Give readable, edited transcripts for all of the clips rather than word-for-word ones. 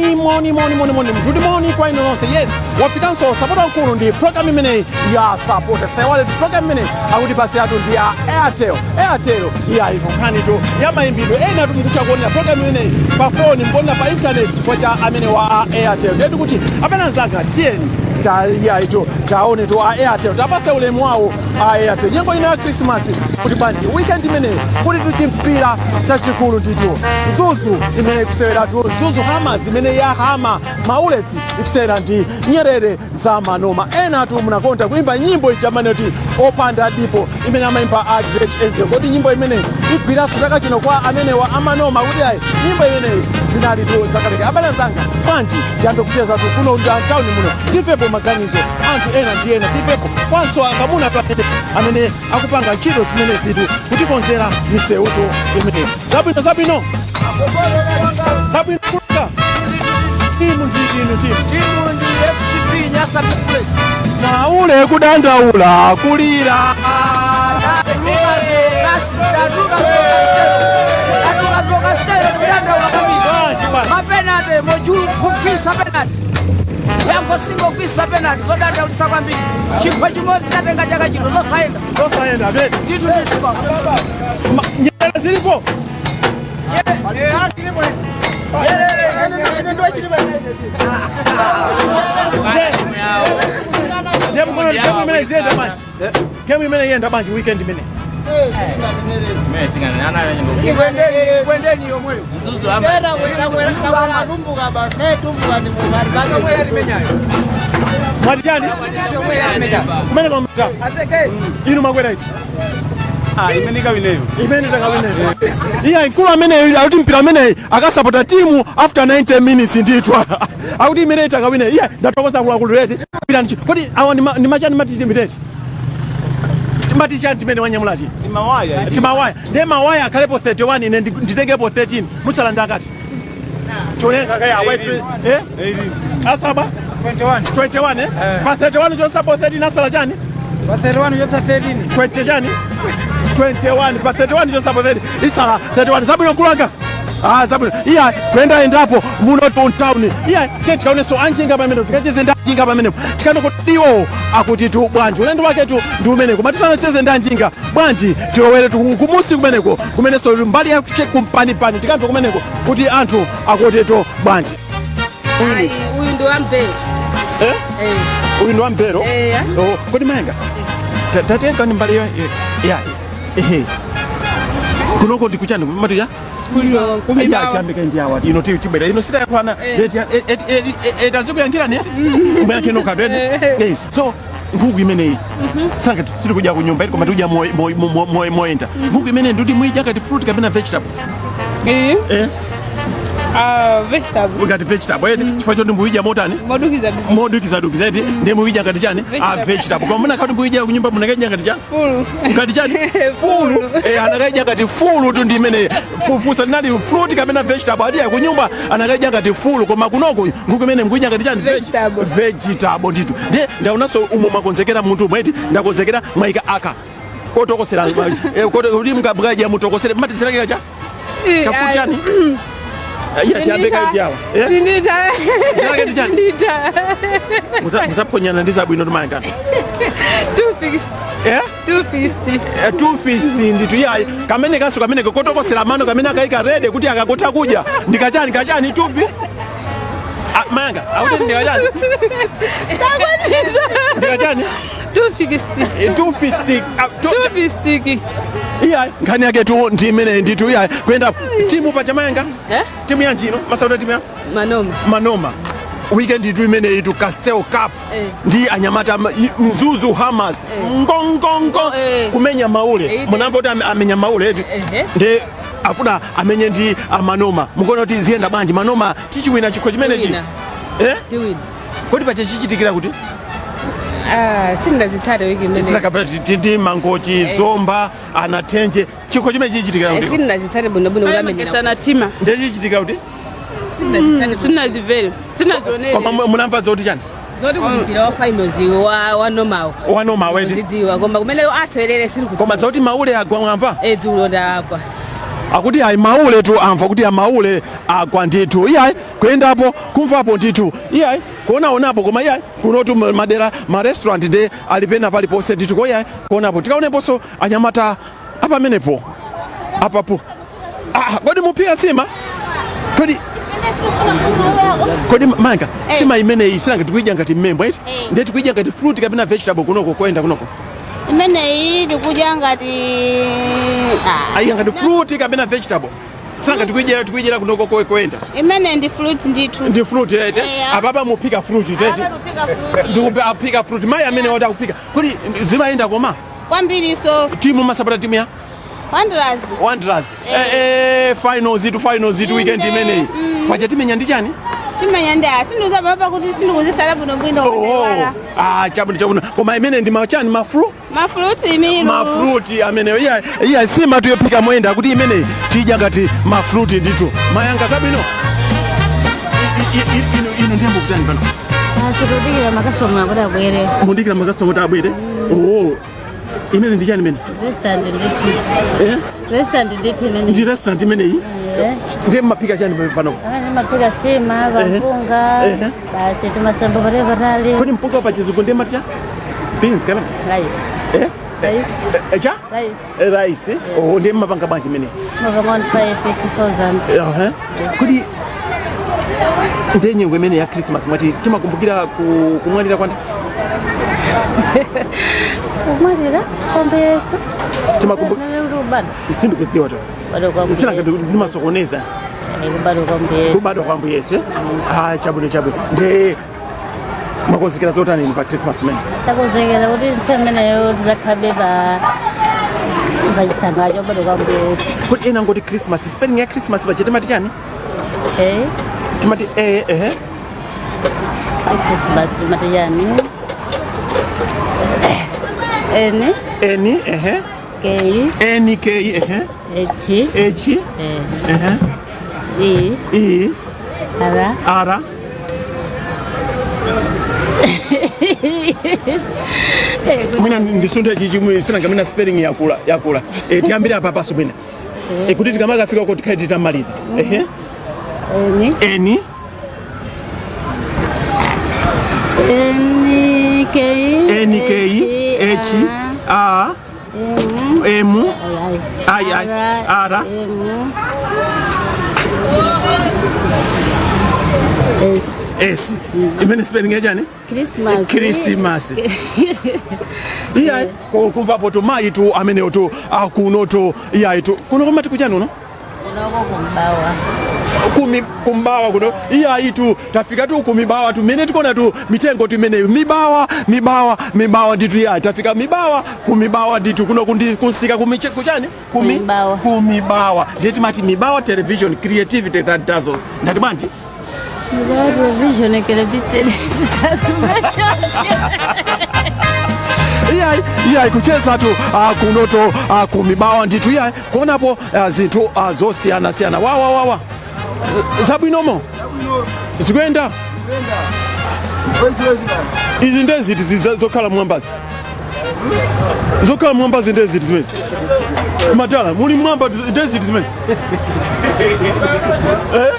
Moni, moni, moni, moni, moni, mdudu, moni kwa inu nonse. Yes, wafikanso sapota mkulu ndi program imeneyi ya Sapota. Saiwale program imeneyi akuti pasi yathu ndi ya Airtel. Airtel iya ino nkhanitu ya mayimbidwe ena tumukutha kuonera program imeneyi pa foni, mkuonera pa internet chifukwa cha amene wa Airtel. Ndiye kuti apena anzanga, tiyeni taiyaito taone to a Airtel, tapase ulemu wawo a Airtel nyengo ino ya Christmas. Kuti bwanji weekend imeneyi kuti tuchimpira chachikulu ndithu, Mzuzu imene ikuseweratu, Mzuzu Hammers imene ya hama Maulesi ikusewera ndi Nyerere za Manoma. Ena tu munakonda kuimba nyimbo ichamane kuti "Opanda Dipo" imene amayimba a Great Angel. Kodi nyimbo imeneyi igwiranso chaka chino kwa amene wa amanoma? Kuti ayi, nyimbo imeneyi zinali tu zakaleka. Abale anzanga, bwanji tiyambe kucheza tu kuno mtawuni muno, timvepo maganizo anthu ena ndi ena, timvepo kwanso akamuna tu amene akupanga ntchito zimene zitu kutikonzera misewutu imeneyi. Zabwino, zabwino, zabwino. Kuluka timu ndi inu timu? Timu ndi FCB Nyasa Big Bullets. Maule kudandaula kulira. Tatuka Castel kudandaula kwambiri. Bwanji, bwanji? Mapenate mojulu kugwisa penalty, yango singogwisa penalty, zodandaulisa kwambiri. Chikho chimodzi tatenga chaka chino, zosayenda. Zosayenda beti. Ndithu, ndithu. Nyerere zilipo. Ndiye mkono game imene ziyenda bwanji? Game imene iyenda bwanji weekend imene? Kwendeni yomweyo. Tumbuka basi naye, tumbuka ni Mwati chani kumene kwamta inu makwera iti? Imene ikawineyo. Imene takawinera iya mkulu ameneyi akuti mpira ameneyi akasapota timu after 90 minutes ndithu, akuti imene takawine. Iya, ndatokoza akuluakulu eti mpira kodi awa ni machani mati timiteti timati chani timene wanyamulati? Timawaya. Timawaya. Ndiye mawaya akhalepo 31, ine nditengepo 13, musala ndakati tionenga kaya awa eh asaba 21. 21, eh, pa 31 chosapo 13 asala chani? Pa 31 yotsa 13. 20 chani? 21 pa 31 chosapo 30 isala 31. Zabwino kulanga. Ah, zabwino. Iya, kwenda endapo muno town. Iya, te tikaonenso anjinga pamene tikacheze ndi anjinga pamene tikano kuti iwo akuti tu bwanji ulendo wake tu ndi umene. Koma tisanacheze ndi anjinga, bwanji tilowere tu kumusi kumeneko, kumenenso mbali ya kumpanipani, tikamve kumeneko kuti anthu akuti tu bwanji. Ayi, uyu ndi wambero. Eh? Eh. Uyu ndi wambero. Eh. Oh, kodi mayenga tatenga ni mbali ya ehe kunoko ndikuchani matuya ya tiyambike ndi awa ino tibwera ino sita yakwana tazikuyankhirani muyankhe kapene. So nkhuku imeneyi sanga siri kudya kunyumba iti, koma tikudya moyenda. Nkhuku imeneyi ndikuti muyidya ngati fruit kapena vegetable? Eh. Eh? Ah, vegetable. Ngati vegetable eti, chifukwa choti mbuyidya motani? Modukiza. Modukizadukiza eti, ndiye muyidya ngati chani? Ah, Vegetable. vegetable. Koma munakati mbuyidya kunyumba, munakaidya ngati chani? Fulu. Ngati chani? Fulu. Eh, anakaidya ngati fulu tu. Ndi imene fufusa linali fruit kapena vegetable, adiya kunyumba anakaidya ngati fulu, koma kunoko nkhuku imene mkuyidya ngati chani? Vegetable. Vegetable nditu. Ndiye ndaonanso umo mwakonzekera munthu mweti, ndakonzekera mwayika aka kotokosera, eh, kuti mukadya mutokosere matidzirake cha kafuti chani. Iya, tiyambe kaiti yawa, eh. Sindita. Dzirake ndi chani? Sindita. Musaphonyana ndi zabwino timayangana. Two fist. Eh. Two fist. Two fist nditu. Iyayi, kamene kaso kamene kotokosera mano kamene akayika ready kuti akakotha kudya ndikachani kachani tufi. Ah, mayanga akuti ndikachani? Takwanisa. Ndikachani? Two fist. Two fist. Ah, Two fist. Iyayi, nkhani yake tu ndi imene nditu. Iyayi, kuyenda timu pacha mayanga. Eh? Timu yanji ino masauta timu ya? Manoma. Manoma. Weekend itu imene itu Castel Cup. Eh. Ndi anyamata Mzuzu Hammers ngongongo kumenya Maule. Munamva kuti amenya Maule eti? Ehe. Ndi afuna amenye ndi amanoma. Mukuona kuti ziyenda bwanji? Manoma chichiwina chikho chimenechi? Tiwina. Eh? Tiwina. Kodi pache chichitikira kuti? Ah, sindazitsate wiki imene. Sirakapera ndi Mangochi, Zomba, Anathenje. Chikho chimene chichitikira kuti? Sindazitsate bwinobwino kuti amenyera. Sana tima. Ndi chichitikira kuti? Sindazitsate. Sinazimvere, sinazionere. Koma munamva zoti chani? Zoti kumpira wa finals wa nomawo. Wanoma weti. Zidziwa, koma kumene asewelere siri Koma kudziwa. zoti Maule agwa mwamva? Eh, dzulo ndagwa. Akuti ayi, maule tu amva kuti amaule agwa ndithu. Iyayi, kuyendapo, kumvapo ndithu, iyayi, kuonaonapo, koma iyayi, kunotu madera ma restaurant ndi ali pena paliponse ndithu. Ko iyayi, kuonapo, tikaoneponso anyamata apamenepo apapo. Ah, kodi muphika sima? Kodi manga sima imeneyi sinanga tikuidya ngati mmembwe eti? Eh. Ndiye tikuidya ngati fruit kapena vegetable kunoko koyenda kunoko? Imeneyi tikudya ngati Ayi, ngati fruit kapena vegetable, sinanga tikuidyera kunoko koyenda? Imene ndi fruit ndithu. Ndi fruit ete? Eya. Apapa muphika fruit tete? Apa tupika fruit. Ndikuphika fruit. Mayi amene wati akupika, kodi zimayenda koma? Kwambiriso. Timu masapota, timu ya? Wanderers. Wanderers. Eh. Eh, finals itu, finals itu weekend Inde, imeneyi. Paja timenya ndi chani? Timenya ndi sindiuza papa kuti sindikuzisala bwinobwino. Oh, ah, chabwino, chabwino. Koma imene ndi machani, mafru Mafruit imiru. Mafruit ameneyo. Iya, iya, sima tuyophika moyenda kuti imeneyi tidya ngati mafruit ndithu. Mayanga, zabwino. Inu ndiye mukutani pano? Sikudikira makasitoma kuti abwere. Mundikira makasitoma kuti abwere. Oh, imene ndi chani imene? Restaurant ndithu. Eh? Restaurant ndithu imene. Ndi restaurant imeneyi? Eh. Ndiye mmaphika chani pano? Amene maphika sima, kampunga. Basi, timasamba patali patali. Kodi mpunga pa Chizungu ndiye mati cha beans kapena? Rice. Eh? Rice. Eh, cha? Rice. Eh, rice. Oh, ndiye mmapanga bwanji imene? Mapanga 1 5 2000. Ehe. Kodi ndiye nyengo imene ya Christmas mwati timakumbukira kumwalira kwanda? Kumwalira kwa Yesu. Timakumbukira. Ubado. Sindikudziwa to. Kubadwa kwa Mbuye Sinanga Yesu. ndimasokoneza. Eh, kubadwa kwa Mbuye Yesu. Kubadwa kwa Mbuye Yesu. Ah, chabwino, chabwino. Ndiye mwakonzekera zotani pa Christmas imene? Takonzekera kuti nthawi imeneyo tizakhabe pa pachisangalalo chobadwa kwa Mbuye Yesu. Kodi ena ngoti Christmas, spelling ya Christmas paja timati chani? Eh? Timati e ehe. Christmas timati chani? N. N, ehe. K. N K, ehe. H. H. Eh, Ehe. E. E. R. R. Mwina ndisunde chichi sinanga mwina spelling yakula yakula. E, tiyambire apa paso mwina. E, kuti tikamakafika uko tikhale titamaliza. Ehe. N. N. N K. N K H A M. M I. I I R. M S. S. Imene spelling yachani? Christmas. Christmas. Iyayi, kumvapo tu mayi tu amenewo tu akunoto. Iyayi tu kuno kumati kuchani uno? Kunoko kumbawa. Kumi kumbawa kuno. Iyayi tu tafika tu kumibawa tu mene tikuona tu mitengo tu imeneyo, mibawa, mibawa, mibawa nditu. Iyayi, tafika mibawa, kumibawa nditu kuno kundi kusika kumiche kuchani kumi. Kumibawa. Kumibawa. Ndiye timati Mibawa Television, creativity that dazzles. Ndati bwanji? Mibawa Television creativity. Iyayi, iyayi, kucheza tu kunoto kumibawa ndithu. Iyayi, kuonapo zinthu zosiyanasiyana. Wawa wawa, zabwinomo zikuyenda. Izi ndeziti zokhala mwambazi, zokhala mwambazi ndeziti zimezi? Madala muli mwamba, ndeziti zimezi? Eh?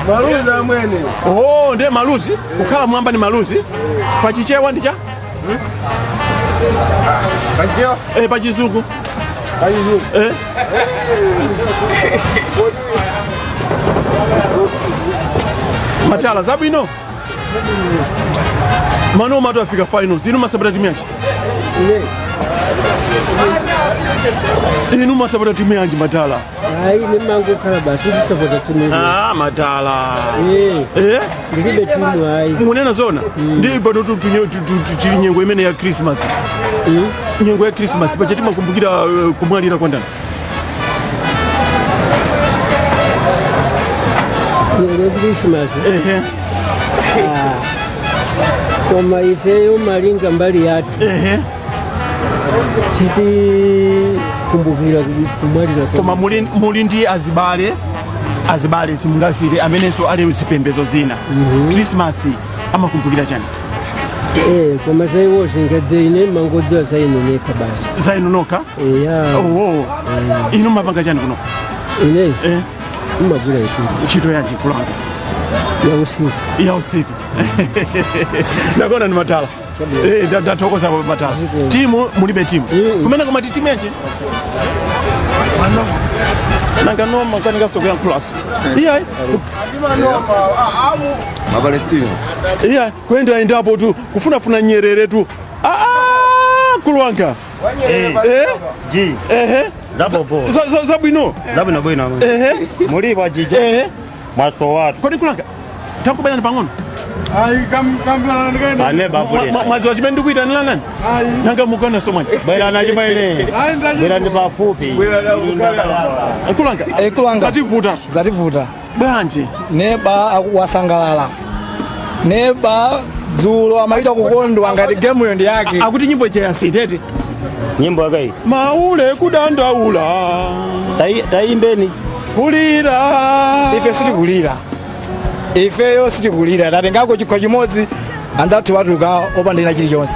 Maluzi amwene. Oh, ndiye maluzi kukhala mwamba ni maluzi. Pachichewa ndicha? Pachichewa? Eh, pachizungu? Pachizungu. Eh? Matala, zabwino. Manoma atu afika finals. Inu masapota timu yanji? Inu masapota timu yanji, matala? Hayi, nimangokhala basi, ndisapota timu. Ah, matala. Eh. Eh? Ndilibe timu, hayi. Munena zona ndi pano tili nyengo imene ya Christmas, nyengo ya Christmas paja timakumbukira kumwalira kwa ndani? Nyengo ya Christmas? Ehe. Koma ifeyo malinga mbali yathu Ehe. titikumbukira kumwalira kwa Koma muli ndi azibale, azibale simungasire amenenso ali mzipembedzo zina, Christmas amakumbukira chani? Eh, koma zaiwo zingadze, ine mangodziwa zaine nekha basi. Zainu nokha? Eya. Oho, inu mapanga chani kuno? Ine Eh. umagwira ntchito. Ntchito yanji, mkulanga? Ya usiku. Ya usiku. Ndakona ni matala. Eh, ndathokoza kwa matala. Timu mulibe timu? Kumene kumati timu yanji? Nanga noma kanika sokuyankhulaso. Iyayi. Mapalestina. Iya, kwenda endapo tu kufunafuna nyerere tu. Ah, ah, mkulu wanga. Eh? Ji. Ehe. Zabobo. Zabwino. Zabwino bwino. Ehe. Mulipo jiji. Ehe. Mwaso watu. Kodi kulanga. Takubena pang'ono. Ane babule. Mwadziwa chimene ndikuyitanira nani? Nanga mukana so mwachi. Bwera na chimwene. Bwera ndi pafupi. Nkulanga. Kulanga. Zativuta. Zativuta. Bwanji? Neba wasangalala. Neba dzulo amaita kukondwa ngati gemuyo ndi yake. Akuti nyimbo ija yasitete. Nyimbo yake. Maule kudandaula. Taimbeni. Kulira. Ife sitikulira. Ifeyo sitikulira. Tatengako chikho chimodzi anzathu watuka opanda chilichonse.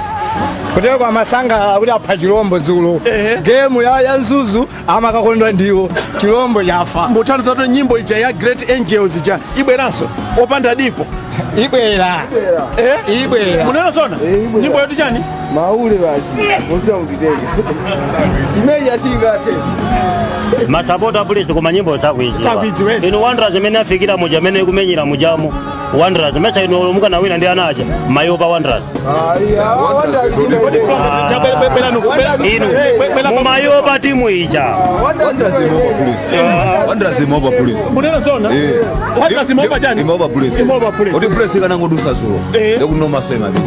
Kutero amasangalala kuti apha chilombo dzulo. Gemu ya Mzuzu amakakondwa ndiwo chilombo chafa. Mbuthandiza nyimbo ija ya Great Angels ija ibweranso opanda dipo. Ibwera. Eh? Ibwera. Munena zona? Nyimbo yoti chani? Maule basi. Mupira mutitenge. Imeja singate. Masapota polisi koma nyimbo sakuidziwa. Sakuidziwa. Inu Wanderers imene afikira muja amene ikumenyera mujamu. Wanderers mesa inu mukana wina ndi anaja. Mayopa Wanderers. Inu mumayopa timu ija. Wanderers imaopa Police. Munena zona? Wanderers imaopa chani? Imaopa Police. Imaopa Police. Kuti Police ikanangodusa zulo. Ndikunoma so imapita.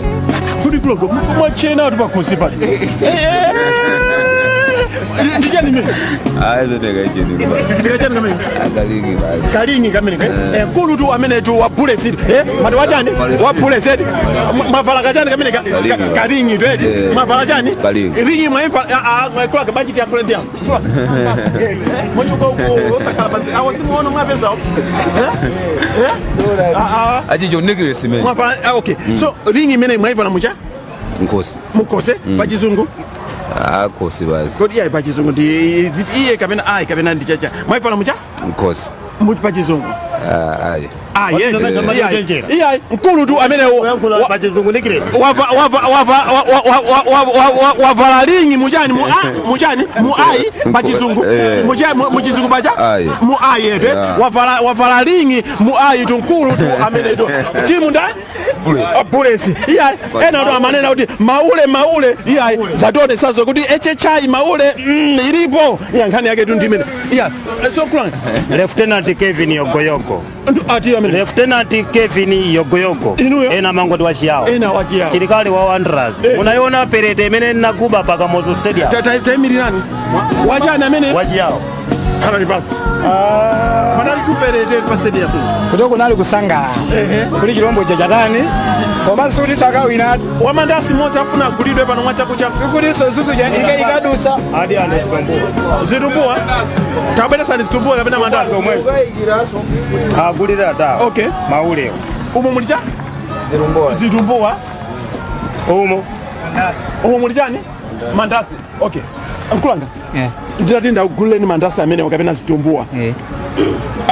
Kuti kulogo mwachena atu pakhosi pati. Ndichani mimi? Ayi ndeka icheni. Ndikachani kamene? Akalingi basi. Kalingi kamene. Eh, mkulu tu amene tu wa Bullets. Eh, mati wachani? Wa Bullets. Mavala kachani kamene Kalingi. kalingi tu eti. Eh. Mavala chani? Kalingi. Ringi mwaifa a a kula kabajiti ya kule ndia. Mwachuka huko osakala basi. Awo simuona mwapeza. Eh? Eh? Ah ah. Achicho necklace imene. Mwavala ah, okay. So ringi imene mwaivala mucha? Nkosi. Mukose pachizungu. Ah, khosi basi. Kodi iye pachizungu ndi ziti iye kapena ayi kapena ndi chacha. Mwaivala mucha? Nkosi. Muchi pachizungu. Ah, ayi. Ah, ye. Iye mkulu tu amene pachizungu nikire. Wavala lingi muchani mu a muchani mu ayi pachizungu muchani muchizungu pacha Ayi. mu ayi ete Yeah. wavala lingi mu ayi tu mkulu tu amene tu timu nda Bullets. Bullets iye ena tu amanena kuti maule maule iye zatone sazo kuti HHI maule ilipo iye nkhani yake tu ndimene iye so kulanga Lieutenant Kevin Yogoyogo. Ati amene Lieutenant Kevin Yogoyogo. Inuyo? Ena mangoti wachiyawo. Ena wachiyawo. Chilikali wa Wanderers. Unayiona perete imene naguba paka Mozo Stadium. Taimirirani wachani amene Wachiyawo. khalani pasi panali tuperete pa stadium Kuti kunali kusangalala. Kuti chilombo chachatani. Komanso kuti sakawinatu. Wamandasi mmodzi afuna agulidwe pano mwa chakudya. Sikutinso Mzuzu ikadusa. Adi ane zitumbuwa. Zitumbuwa? Tabweresani zitumbuwa kapena mandasi omwe. Agulira ta. Okay. Mauleo. Umo muli cha? Zitumbuwa. Zitumbuwa. Umo. Umo muli chani? Mandasi. Okay. Mkulanga. Nditati ndaguleni mandasi amene kapena zitumbuwa.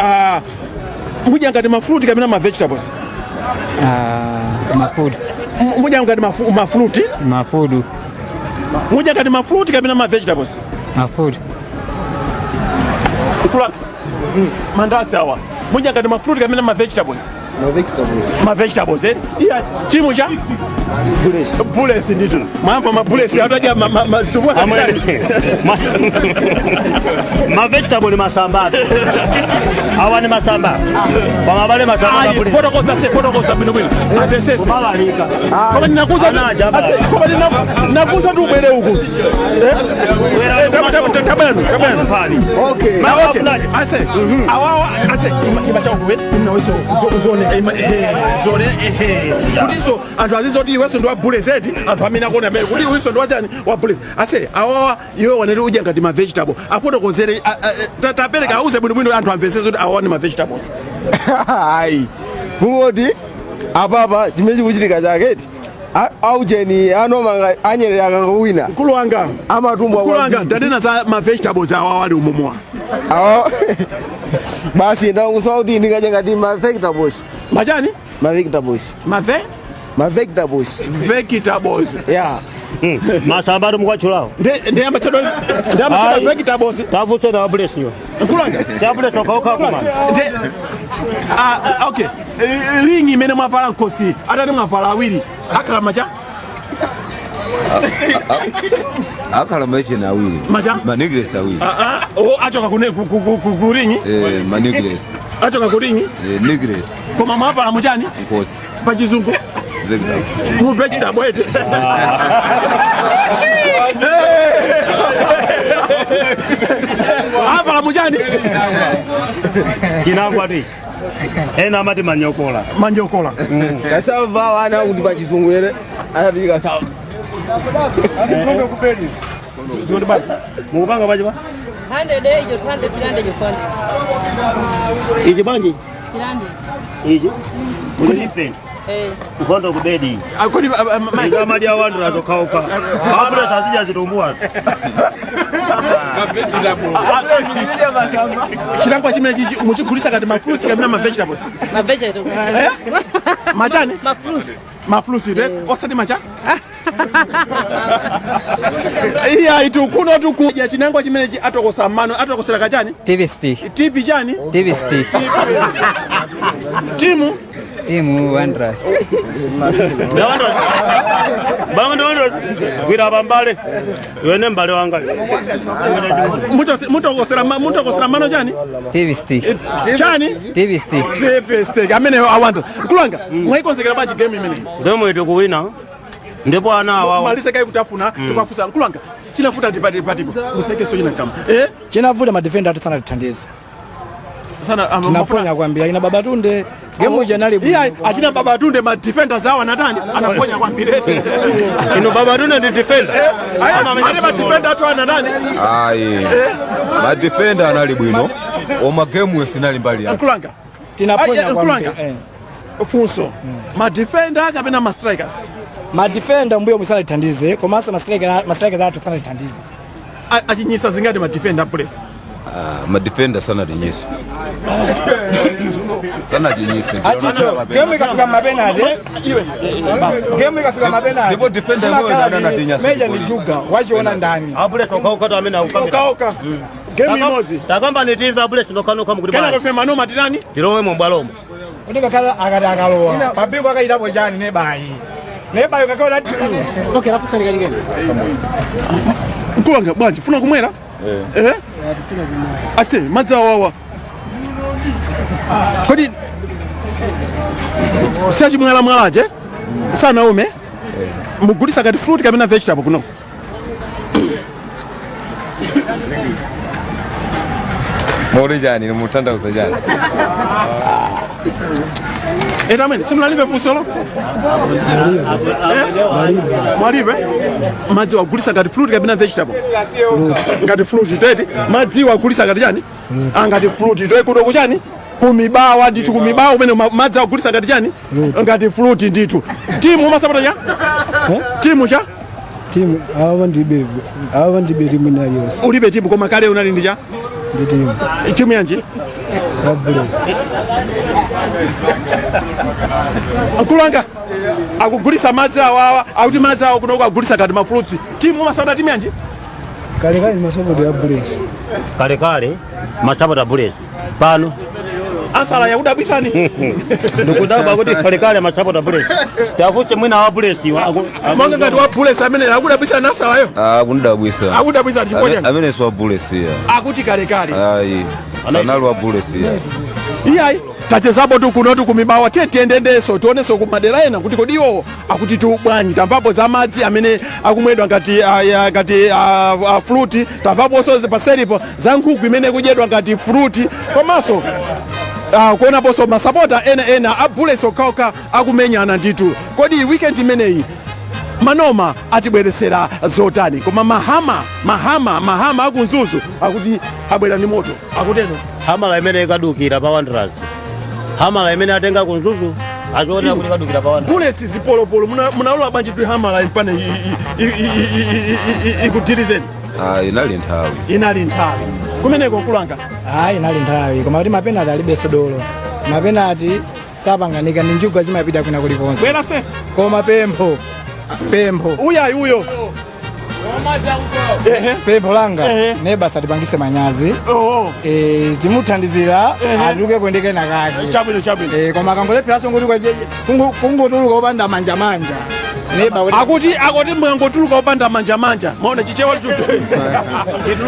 Ah, mudya ngati mafruit kapena ma vegetables? Mafudu. Mudya ngati mafruit? Mafudu. Mudya ngati mafruit kapena ma vegetables? Mafudu. Mkulanga. Mandasi awa. Mudya ngati mafruit kapena ma vegetables? Ma vegetables. Ma vegetables eh? Iya, timu cha? Bullets. Bullets ndito. Mwamva ma bullets ataja ma zitumbuwa. Amwene. Ma vegetable ni masamba. Awa ni masamba. Pamabale masamba. Ayi, fotokoza se fotokoza bwino bwino. Apesese. Kubalalika. Koma ndinakuza Ana ase, koma ndinakuza tu ubwere uku. Eh? Tabwenu, tabwenu. Okay. Ma okay. Ase. Awawa ase ima cha ukuwe. Inaweso uzone ima zone ehe. Kuti so anthu azizoti iwenso ndi wa bullets eti anthu amene akuona amene kuti uyiso ndi wachani wa bullets. Ase awawa iwe wanati udya ngati ma vegetable. Afotokozere tapereka auze bwinobwino anthu amvetsetse kuti awawa ni ma vegetables. Ayi. Kungoti apapa chimene chikuchitika chaketi. Aujeni anoma anyerera akangowina. Mkulu wanga. Amatumbwa. Mkulu wanga, tanena za ma vegetables awa wali umumwa. Awo. Basi ndakusowa kuti ndingadye ngati ma vegetables. Majani? Ma vegetables. Ma ve? Ma vegetables. Vegetables. Yeah. Masamba ari mukwachulawo. Ndi amachedwa ndi amachedwa vegetables. Tavutsena wa Bullets yo. Mkulu wanga. Cha Bullets okhaokha kuma. Ah, okay. Ring imene mwavala nkosi atati mwavala awiri akhala macha. Akhala machena awiri. Macha? Ma necklace awiri. Ah, ah, oh, achoka kune ku ring. Eh, ma necklace. Achoka ku ring. Eh, necklace. Koma mwavala muchani? Nkosi. Pa chizungu. Vegetable. Mu vegetable ete. Avala muchani? Chinangwa ti. Ena amati manyokola. Manyokola. Kasava wana kuti pachizungu ere. Anati kasava. Mukupanga pachi pa? 100 ijo 200 300 ijo 400. Ichi bwanji? 300. Ichi. Mulipe. Eh. Nkhondo kubedi. Akodi Ikamadi ya Wanderers okhaokha. Abullets azidya zitumbwa. Chinangwa chimene chichi muchigulisa kati ma fruits kapena ma vegetables. Ma vegetables. Eh? Machani? Ma fruits. Ma fruits te osati macha? Iya itu kuno tukuja chinangwa chimenechi atokosa mano atokosera kachani? TV stick. TV chani? TV stick. Timu? Timu Wanderers. Banga ndi Wanderers. Gwira pambale. Iwe mbale wanga. Mutokosera mano chani? TV stick. Chani? TV stick. TV stick. Amene awanda. Kulanga, mwaikonzekera bwanji game imeneyi. Game itu kuwina. Ndipo ana awawa. Malise kai kutafuna, tukafusa nkulanga. Chinafuta ndipati patipo. Musekeso china kama. Eh? Chinavuta ma defender atu sana tithandize. Sana Tinaponya kwambiri ina Babatunde. Game ija nali Iya, achina Babatunde ma defenders awo anatani? Anaponya kwambiri. Ino Babatunde ndi defender. Aya, ane ma defender atu anatani? Ayi. Ma defender anali bwino. Oma game sinali mbali yake. Nkulanga. Tinaponya Ayi, kwambiri. Nkulanga. Funso. Ma defender kapena ma strikers? Ma defender mbuyo musana tithandize komanso ma striker ma strikers athu sana tithandize. Achinyisa zingati ma defender please. Ah, ma defender sana tinyisa. Sana tinyisa. Achicho, game ikafika mapenalty. Game ikafika mapenalty. Ndipo defender mwe ndio anatinyasa. Meja ni juga wachiona ndani. Abullets okhaokha amene akukambira. Okhaokha. Game imodzi. Takamba ni TV Abullets nokhanokha mukuti Kena bwanji. kofe manoma tinani? Tilowe mbwalomo. Kuti kakhala akati akalowa. Pabiko akayitapo chani nebayi. Nebayi kakhala. Okay, alafu sali kalikeni. Nkulanga bwanji funa kumwera? Eh? Ase madzi awawa. Kodi sachimwala mwalaje? Sana ume? Mugulisa kati fruit kapena vegetable kuno. Mori jani mutandauza jani. Eta amene simulalibe funsolo? Mwalibe? Madzi wagulisa ngati fruit kapena vegetable? Ngati fruit teti. Madzi wagulisa ngati chani? Ngati fruit toe kuno kuchani? Kumibawa ndithu kumibawa umene madzi agulisa ngati chani? Ngati fruit ndithu. Timu umasapota cha? Timu cha? Timu awa ndibe awa ndibe timu inaliyonse. Ulibe timu koma kale unali ndi cha? Ndi timu. Timu yanji? Ya Bullets. Nkulanga akugulisa madzi awawa akuti madzi awo kunoko akugulisa ngati ma fruits. Timu umasapota timu yanji? Kale kale masapota ya Bullets. Kale kale masapota Bullets. Pano Ansala yakudabwisani. Ndikudabwa kuti kale kale masapota Bullets. Tafuse mwina wa Bullets Monga ngati wa Bullets amene akudabwisani ansala yo. Ah, kundabwisa. Akudabwisa chifukwa chani? Amene si wa Bullets ya. Akuti kale kale. Ayi. Sanali wa Bullets ya. Iyayi tachezapo tu kuno tukumibawa tiye tiyendendenso tionenso kumadera ena kuti kodi iwo akuti tu bwanji tamvapo za madzi amene akumwedwa ngati ngati fruit tamvaponso paseripo za nkhuku imene ikudyedwa ngati fruit komanso kuonaponso masapota ena ena a Bullets okhaokha akumenyana ndithu. Kodi weekend imeneyi manoma atibweretsera zotani? Koma mahama akunzuzu akuti abwera ndi moto akuteno Hamala imene ikadukira pa Wanderers. Hamala imene atenga kunzuzu Achiona kuti kadukira pa Wanderers. Bullets zipolopolo munalola bwanji tuhamala impane ikutirizeni? Ah, inali nthawi. Inali nthawi kumeneko kulanga. Ayi, inali nthawi, koma kuti mapenati alibenso dolo, mapenati sapanganika ndi njuga, chimapita kwina kulikonse. Bwera se. Koma pempho, pempho. Uyayi uyo. Pempho langa, neba satipangise manyazi. Timuthandizira atuluke kuendekena kake. Chabwino, chabwino. Koma akangolepheranso ngoti kungotuluka opanda manjamanja neba kuti Akuti mwangotuluka opanda manjamanja, maona chichewa chucho,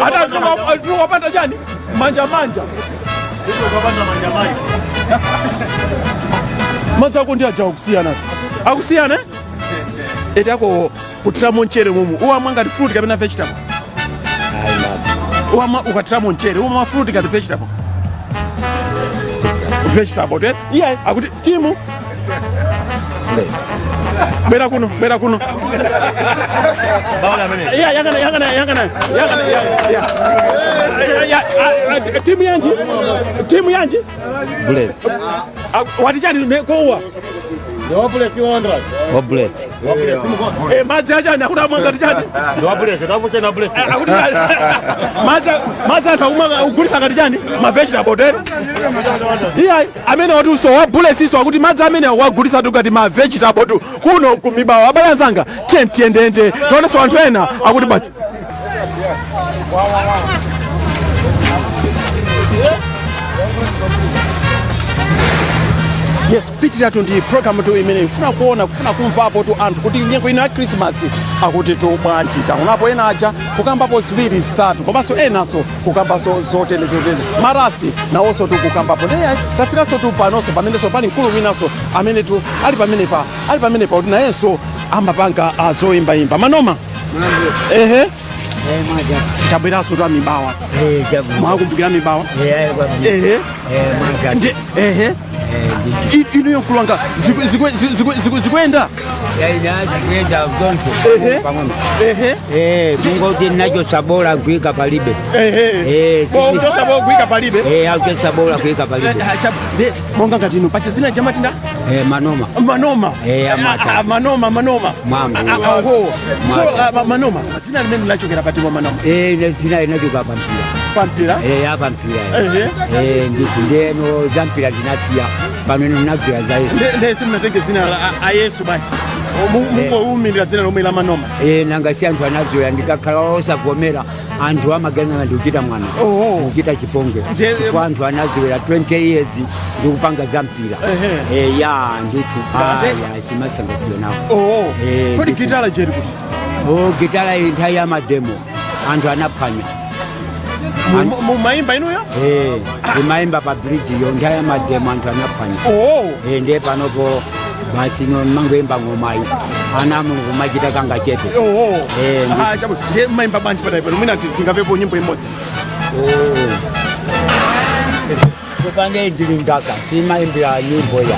atatuluka opanda chani, manjamanja. Madzi ako ndi aja akusiyana, akusiyana, eh? Eti ako kuthiramo mchere mumu uwamwa ngati fruit kapena vegetable? Uwamwa ukathiramo mchere umamwa fruit ngati vegetable? Vegetable te iye. Akuti timu, bwera kuno, bwera kuno. Iya, yangana, yangana, yangana, yangana, ya ya ya, timu yanji, timu yanji? Bullets. Wati chani kowa? Wa Bullets. Eh, madzi achani akuti amwa ngati chani? Akuti madzi, madzi anthu akumwa ugulisa ngati chani, ma vegetable tere. Iya, amene wati uso wa Bullets iso akuti madzi amene wagulisa tu ngati ma vegetable tu kuno kumibawa. Abale anzanga, tiye tiyendende tionenso anthu ena akuti basi. Yes, kupitiratu ndi program tu imene ifuna kuona, kufuna kumvapo tu anthu kuti nyengo ino ya Christmas akuti tu bwanji. Taonapo ena aja kukambapo ziwiri zitatu, komanso enanso kukambaso zotere zotere, marasi nawonso tu kukambapo. Ndiye tafikanso tu panonso pamenenso pali mkulu winanso amene tu ali pamenepa, ali pamenepa kuti nayenso amapanga zoyimbayimba manoma. Ehe, tabweranso tu amibawa, mwakumbukira mibawa? Ehe. Ehe. Inuyo mkulwanga zikuyenda? Zikuyenda zonse pang'ono. Ehe. Kungoti nacho sabola kuika palibe. Chosabola kuika palibe. Aucho sabola kuika palibe. Monga ngati inu pacha zina jamatinda? Manoma. Manoma. Amata. Manoma, manoma. Mambo. Oho. So manoma dzina limene lachokera pati mwa manoma? Dzina linachoka pampira. Pampira? Apa mpira. Ndithu, ndiyeno za mpira ndinasiya, pano ino ndinagwira za Yesu. Ndesi mnatenge dzina la a Yesu bwanji? Mungowumirira dzina lomwe la manoma? Nanga si anthu anazoya, ndikakhala osavomera anthu amaganiza ndikuchita mwano, ndikuchita chipongwe, chifukwa anthu anazoya 20 years ndikupanga za mpira. Ya, ndithu. Aya simasangasidwa nawo. Kodi Ndithu. gitala jeri kuti? Oh, gitala iyi nthawi ya mademo anthu anaphwanya. Mumayimba inuyo? Ndimayimba pa bridge yo, nthawi ya mademo anthu anaphwanya. Ndiye panopo basi no mangoyimba ng'omayi, ana Mulungu machita kanga chete. Ah, chabwino. Ndiye mumayimba bwanji padai pano? Mwina tingapepo nyimbo imodzi. Kupange ndili ngaka simayimbira nyimbo ya.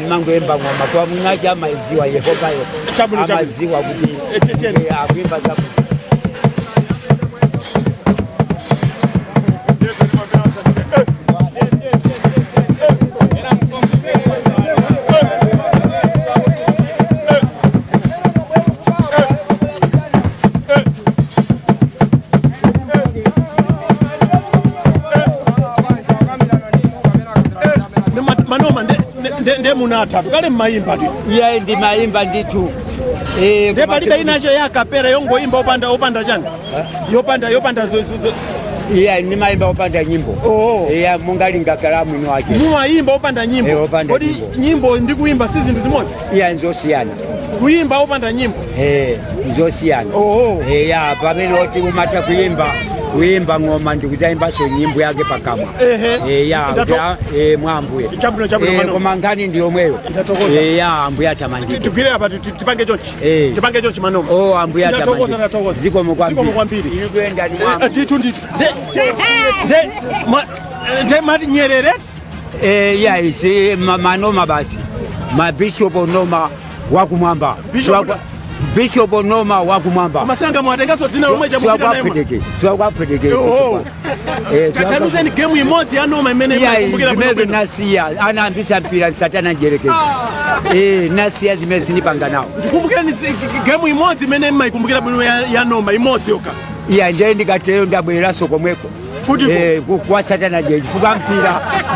Mangoyimba ng'oma kwa mwinachi amayiziwa Yehovayo. Chabwino, chabwino. Amadziwa kuti akuimba za Manoma nde munatatu kale mmayimba tu? Iye, ndimayimba ndithu. Nde palibe inacho yakapera yongoimba opanda chani, yopanda Iya, ndimayimba opanda nyimbo. Iya, mungalinga mwino wake. Mumayimba opanda nyimbo? Opanda Kodi nyimbo. nyimbo ndi kuimba si zinthu zimodzi? Iya, nzosiyana. Kuimba opanda nyimbo? Nzosiyana. Ya, pamene oti umatha kuyimba, kuyimba ng'oma ndikudzayimbanso nyimbo yake pakamwa. Ya. Mwa Ambuye. Chabwino, chabwino, Mano. Koma nkhani ndi yomweyo. Ndathokoza. Ya, Ambuye atamandike. Tigwire apa, tipange chonchi. Tipange chonchi, manoma. Oh, Ambuye Ndathokoza, atamandike. ndathokoza. Zikomo kwambiri. Zikomo kwambiri. Ikuyenda ni Ndithu, ndithu. Nde mati Nyerere? Ya, isi manoma basi, mabishopu noma wakumwamba. Bishop Bishop Noma wakumwamba. Masanga mwatengaso dzina lomwe chamupita naye. Siwakwapweteke, siwakwapweteke. Oho. Tathanduzeni game imodzi ya Noma imene mukumbukira Zimene bwino. nasiya anayambisa mpira satana njerekezi. Nasiya zimene sindipanga nawo. Ndikumbukireni game imodzi imene mmaikumbukira bwino ya Noma imodzi yokha. Iya, ndiye ndikatero ndabwereranso komweko. Kutiko? Kwa satana njerekezi chifukwa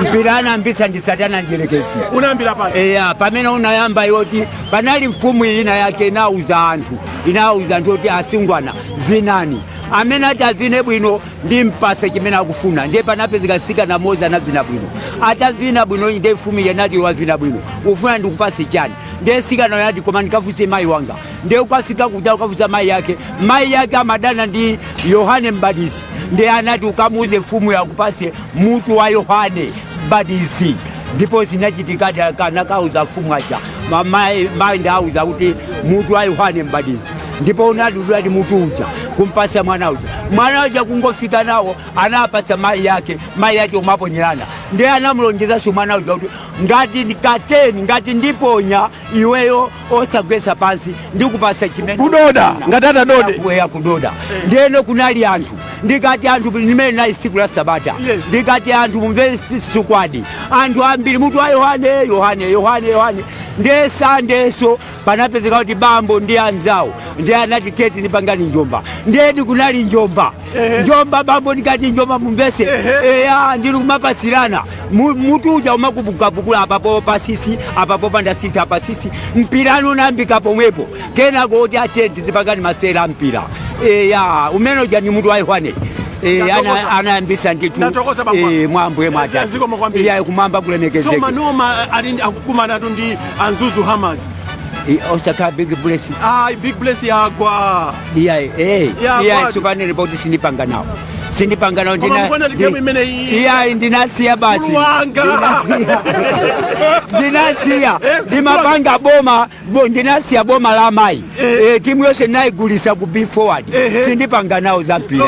mpira anayambisa ndi satana njerekezi. Unayambira pati? Eya, pamene unayamba iwoti panali mfumu ina yake inauza anthu kuti asungwana vinani, amene ati avine bwino ndi mpase chimene akufuna. Ndiye panapezeka sikana mozi anavina bwino. Atavina bwino, ndiye mfumu yenati, "Wavina bwino, ufuna ndikupase chani?" Ndiye sikana yati, "Koma ndikafunse mayi wanga." Ndiye ukafika kuja ukafunsa mayi yake, mayi yake amadana ndi Yohane Mbatizi. Ndiye anati, "Ukamuuze mfumu yakupase mutu wa Yohane Mbatizi." Ndipo zinachitikadi, kanakauza mfumu aja. Mayi ndauza kuti mutu wa Yohane Mbatizi. Ndipo unadudwadi mutu uja kumpasa mwana uja. Mwana uja kungofika nawo anapasa mayi yake, mayi yake umaponyerana. Ndiye anamulonjezanso mwana uja kuti, "Ngati ndikateni, ngati ndiponya iweyo osagwesa pansi, ndikupasa chimene." Kudoda, ngati atadode. Kuweya kudoda. Ndiyeno kunali anthu, ndikati anthu, limene linali tsiku la sabata. Ndikati anthu mumve sukwadi, anthu ambiri, mutu wa Yohane, Yohane, Yohane, Yohane. Ndiye sandeso panapezeka kuti bambo ndi anzawo, ndiye anati, "Teti zipangani njomba." Ndiyedi kunali njomba, njomba bambo, ndikati njomba mumvese. Eya, ndili kumapasirana. Mutu uja umakupukapukula apapo pasisi, apapo panda sisi, apa sisi. Mpirano unayambika pomwepo. Kenako kuti atenti zipangani masera a mpira. Eya, umene uja ni mutu wa Yohane. Anayambisa ndithu. Ndathokoza, bambo. Mwambo mwatatu. Zikomo kwambiri. Iya, kumwamba So kulemekezeke. Manoma ali akukumanatu ndi a Mzuzu Hammers. Osakhala Big Bullets? Ah, Big Bullets yagwa. Iya. Ya, Iya. kwadu. Supanele poti sindipanga nawo, sindipanga nawo. Koma mukuona ndi game imene Iya, ndinasiya basi. Luwanga. Ndinasiya, ndimapanga boma ndinasiya boma la mayi. Timu yonse ndinayigulisa ku Be Forward. Sindipanga nawo za mpira.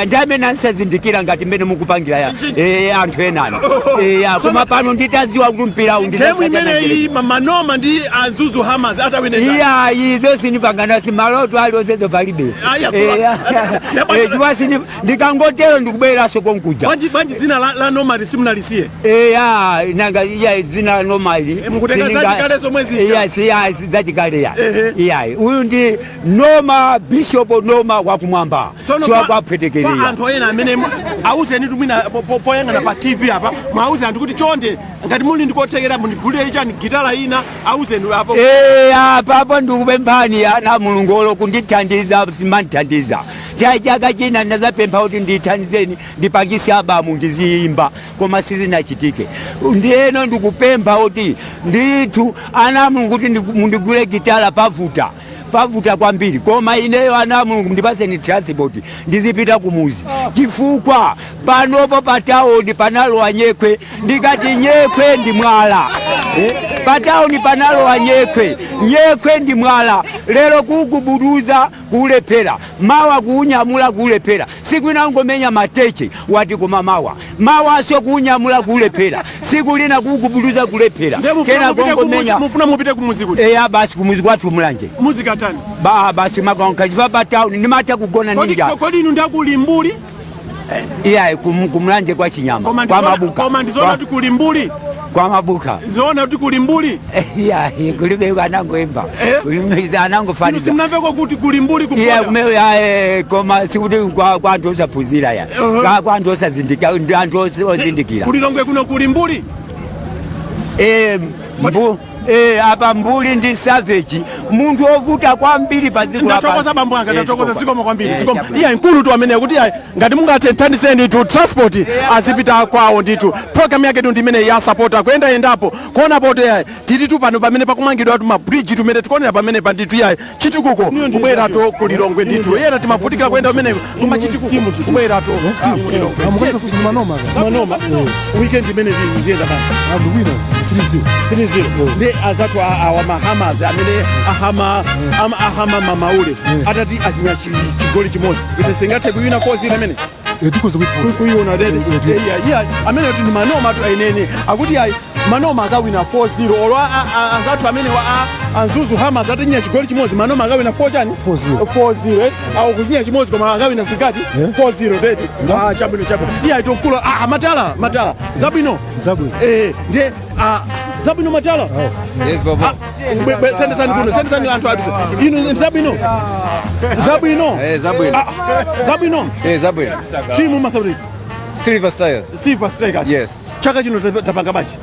Ndi amene ansazindikira ngati mmene mukupangira ya anthu enano. Koma pano nditaziwa kuti mpirawu Game imeneyi, Manoma ndi a Mzuzu Hammers, atawineza? Iya, izo sindipanga nawo, maloto alionsezo palibe. Aya, Chifukwa ndikangotero ndikubwereranso konkuja. Bwanji dzina la Noma simunalisiye? Eya, nanga iya, dzina la Noma ili Mukutenga zachikale zomwe zija. Iya, siya zachikale ya. Iya, uyu ndi Noma, Bishop Noma wakumwamba. Tsono kwa Siwakwapwetekerera. anthu ena amene auzeni tumwina poyang'ana pa TV apa, mwauze anthu kuti chonde, ngati muli ndikothekera, mundigulire chani, gitala ina, auzeni apo. Apapo ndikupemphani ana Mulungolo kundithandiza, simandithandiza. Tayi chaka china ndazapempha kuti ndithandizeni ndipangise album ndiziyimba, koma sizinachitike. Ndiyeno ndikupempha kuti ndithu ana Mulungu kuti mundigule gitala, pavuta, pavuta kwambiri. Koma ineyo, ana Mulungu, ndipaseni transport ndizipita kumuzi, chifukwa panopo patawuni panalowa nyekwe. Ndikati nyekwe ndi mwala. Patawuni panalowa nyekwe, nyekwe ndi mwala. Lero kugubuduza kulephera, mawa kuunyamula kulephera, siku ina ungomenya mateche wati. Koma mawa mawaso kuunyamula kulephera, siku lina kuugubuduza kulephera. Ndiye mufuna Kena mupite kongomenya. mufuna mupite kumuzi kuti? Eya, basi kumuzi kwathu Mulanje. Muzikatani? Ba basi makonka pa town ndimata kugona ninja. Kodi inu ndakulimbuli? Iya, kumulanje kwa Chinyama. Koma Kwa Mabuka. Koma ndizoona kuti kulimbuli? Kwa Mabuka. Zoona kuti kulimbuli? Iya, kulibe, anangoimba. Kulibe, anangofaniza. Simnamveko kuti kulimbuli? Iya. Kupoya? Kume koma sikuti kwa anthu osaphunzira ya. Kwa anthu osazindikira, ndi anthu ozindikira. Kulilongwe kuno kulimbuli? Mbu apa mbuli ndi savage, munthu ovuta kwambiri pa dziko lapansi. Ndathokoza, bambo anga. Ndathokoza, zikomo kwambiri. Eh, Zikomo. chabwino. Iya, mkulu tu amene kuti ayi, ngati mungathe thandizeni tu transport azipita kwawo ndithu. Program yake tu ndi imene ya supporter kuyendayendapo kuonapo kuti ayi, tili tu pano pamene pakumangidwa tu mabridge tumene tikuonera pamene pa ndithu. Iyayi, chitukuko kubwera to kulilongwe ndithu. Iyena timavutika kuyenda pameneko, koma chitukuko kubwera to kulilongwe. Manoma. Manoma weekend imene ziyenda basi? Akuwina 3-0. 3-0. Ndi azathu awa mahamas amene ahama ahama mamaule atati achinya chigoli chimodzi, ise singathe kuyina 4-0 imene? Tikoza kuiona. Kuiona dede. Iya, amene kuti ndi Manoma tu ainene akuti ayi. Manoma akawina 4-0, olo anzathu amene wa a Mzuzu Hammers atinya chigoli chimodzi, Manoma akawina 4 chani? 4-0. 4-0, eh? Au kuchinya chimodzi koma akawina zingati? 4-0 teti. Ah, chabwino, chabwino. Iya, itokula ah, matala matala, zabwino. Zabwino. Eh, ndiye ah, zabwino matala. Yes, baba. Ah, sendesani kuno, sendesani anthu atu inu. Zabwino, zabwino. Eh, zabwino. Ah, zabwino. Eh, zabwino. Timu masabwino? Silver Stars. Silver Strikers. Yes. Chaka chino tapanga bwanji?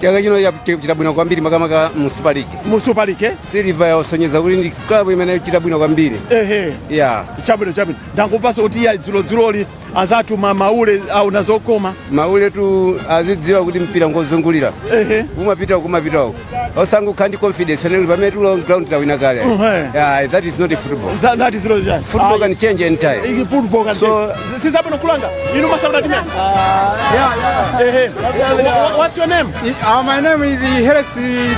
Chaka chino chita bwino kwambiri, makamaka mu Super League. Mu Super League, eh? Silver yasonyeza kuti ndi club imene chita bwino kwambiri. Yeah. Chabwino, chabwino. Ndangomvanso kuti iya, dzulodzuloli anzathu maule au nazokoma. Maule tu azidziwa kuti mpira ngozungulira. Kumapita uku, kumapita uku. Osangokhala ndi confidence only pamene tuli on ground tawina kale. Yeah, that is not a football. That is not, yeah. Football can change anytime. Iki football can change. Sizabwino kulanga. Inu masabwino timu? Yeah. Ehe. What's your name? My name is Helix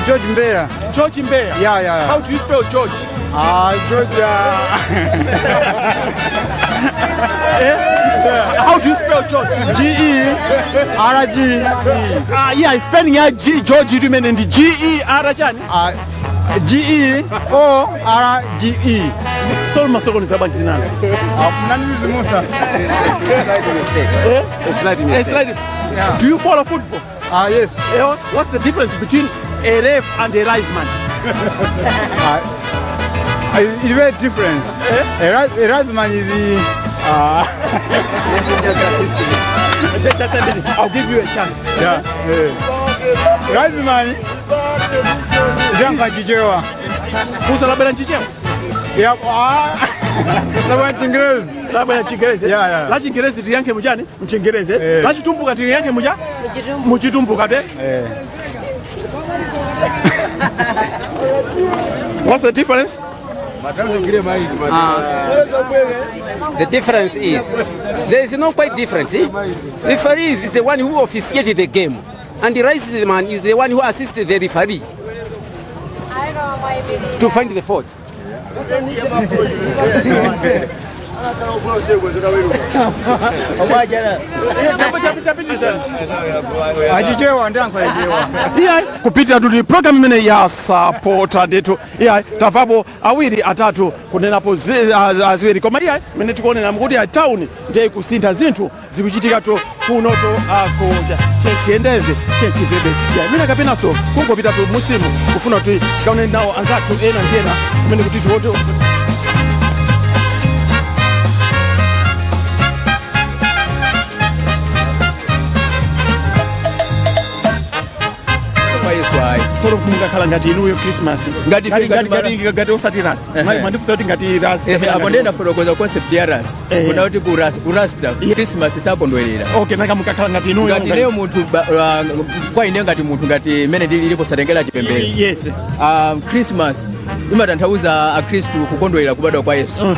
George Mbeya. George Mbeya. Yeah. How do you spell George? Ah, George. Eh? How do you spell George? G E R G E. Ah, yeah, spelling ya G George imene ndi G E R chani? G E O R G E. So masokoneza bwanji zinanga? Nani Musa? Eh? A slight A mistake. slight. Do you follow football? Ah, yes. Eh, what's the difference between a ref and a linesman? It's very different. Eh? A linesman is the Just a minute. I'll give you a chance. Yeah. Linesman. Janka Chichewa. Musa labwera nchichewa? Yeah. Ah. Labwera Chingerezi. Labwera Chingerezi. Yeah. La Chingerezi tiliyankhe muchani? Mchingerezi. Eh. La Chitumbuka tiliyankhe mucha? Muchitumbuka te. Eh. What's the difference? The difference is there is no quite difference. Eh? Referee is the one who officiated the game, and the linesman is the one who assisted the referee to find the fault. Achichewa ndiyankho achichewa. Iyayi, kupitira tuti program imene ya Sapota ndithu. Iyayi, tamvapo awiri atatu kunenapo ziwiri, koma iyayi, imene tikuonera mukuti ya town ndiye kusintha, zinthu zikuchitikatu kunoto akunja chiyendeve chechivebe ya imene kapenanso kungopita tu musimu kufuna kuti tikaone nawo anzathu ena ndi ena kumene kuti tiwote. Kwa Yesu ayi. Solo mungakhala ngati inuyo Christmas Ngati ife ngati ngati osati rasi. Mwandifunsa kuti ngati rasi Ehe, kapena apo ngati ndiye ndafotokoza concept ya rasi. Kuna kuti ku rasta Christmas sakondwerera. Okay, nanga mukakhala ngati inuyo? Ngati ineyo munthu kwa ine ngati munthu ngati mmene ndilili posatengera chipembedzo. Christmas imatanthauza akhristu kukondwerera kubadwa kwa Yesu.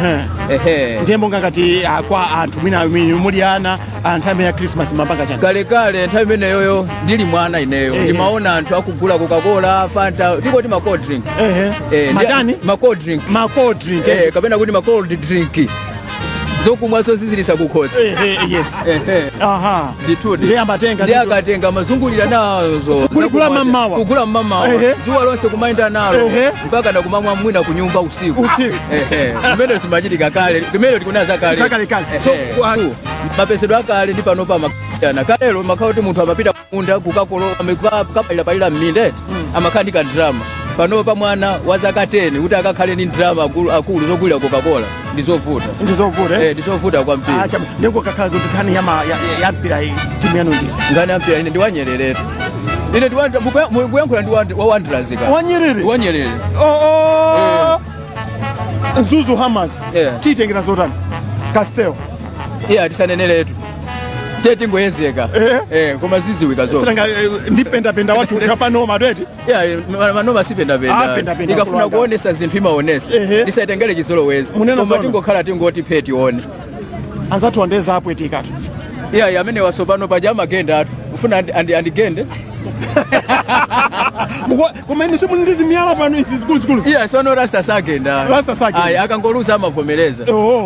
Ehe. Ndiye monga ngati kwa anthu mwina muli ana anthu amene ya Christmas mapanga chani? Kalekale nthawi imeneyoyo ndili mwana ineyo ndimaona anthu akugula Coca-Cola, Fanta, tikoti ma cold drink. Matani? Ma cold drink. Ma cold drink. Kapena kuti ma cold drink, zokumwa zozizilisa kukhosi. Ehe, yes. Ehe. Aha. Ndithudi. Ndiye amatenga Ndiye ndithu. akatenga amazungulira nazo. Kugula mammawa. Kugula mmamawa. Zuwa lonse kumayenda nalo. Mpaka nakumamwa mwina kunyumba usiku. Usiku. Ehe. Zimene zimachitika kale. Zimene tikunena zakale. Zakale kale. Ehe. So, Mapezedwe akale ndi panopa amasiyana. Kalelo makhala kuti munthu amapita kumunda kukakolola, kukapalirapalira mminda eti. Amakhala ndi kandrama. Panopa mwana wa zaka 10 kuti akakhale ndi ndrama akulu zogulira Coca-Cola ndi zovuta. Ndi zovuta, eh? Eh, ndi zovuta kwambiri. Ah, ndiko kakhala kuti nkhani ya mpira iyi timu yanu ndi Nkhani ya mpira ine ndi wanyerere. Ine ndi mukuyankhula ndi wa Wanderers ka. Wanyerere? Wanyerere. Oh. Mzuzu Hammers. Tiyitengera zotani? Castel. Iya, tisaneneretu. Tiye tingoyezeka. Eh, koma ziziwika zo. Sinanga ndi pendapenda wathu kapanoma tweti. Yeah, manoma si pendapenda. Ah, pendapenda Ikafuna kulanga. kuonesa zinthu imaonesa. Tisaitengere chizolowezi. Munena Koma zono. tingokhala tingoti phe tione. Anzathu andeza apwetikatu. Iya, amene wasopano paja amagenda atu. Ufuna andigende? Koma inu simuli ndi zimiyala pano izi zikuluzikulu. Iya, sono rasta sagenda. Rasta sagenda. Ayi, akangoluza amavomereza.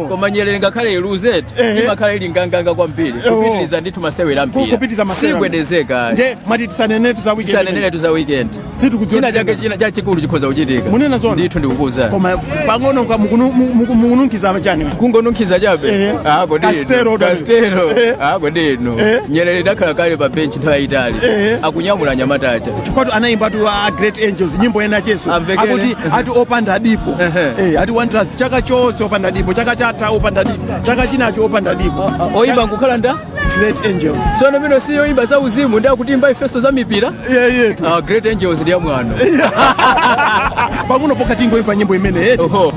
Koma Nyerere ngakhale iluze, imakhala ili nganganga kwambiri. Kupitiriza ndithu masewera mpira. Kupitiriza masewera. Sigwedezeka. Nde mwati tisanenetu za weekend. Tisanenetu za weekend. Situkudziwa. China chake china chachikulu chikhoza kuchitika. Munena zona. Ndithu ndikukuza. Koma pang'ono mukununkhiza chani? Kungonunkhiza chabe. Ah, kodi inu. Castelo, dani. Castelo. Ah, kodi inu. Nyerere idakhala kale pa bench nthawi yayitali. Akunyamula anyamata aja. Chifukwa anayimba tu a Great Angels nyimbo ena cheso. Amvekere. Akuti ati opanda dipo. Ati Wanderers chaka chonse opanda dipo, chaka chatha opanda dipo, chaka chinacho opanda dipo. Oyimba nkukhala nda? Great Angels. Tsono mino siyo imba za uzimu ndi akuti imba ifeso za mipira. Yeah. Ah, Great Angels ndi yamwano. Pang'ono pokati ingoimba nyimbo imene eti. Oho.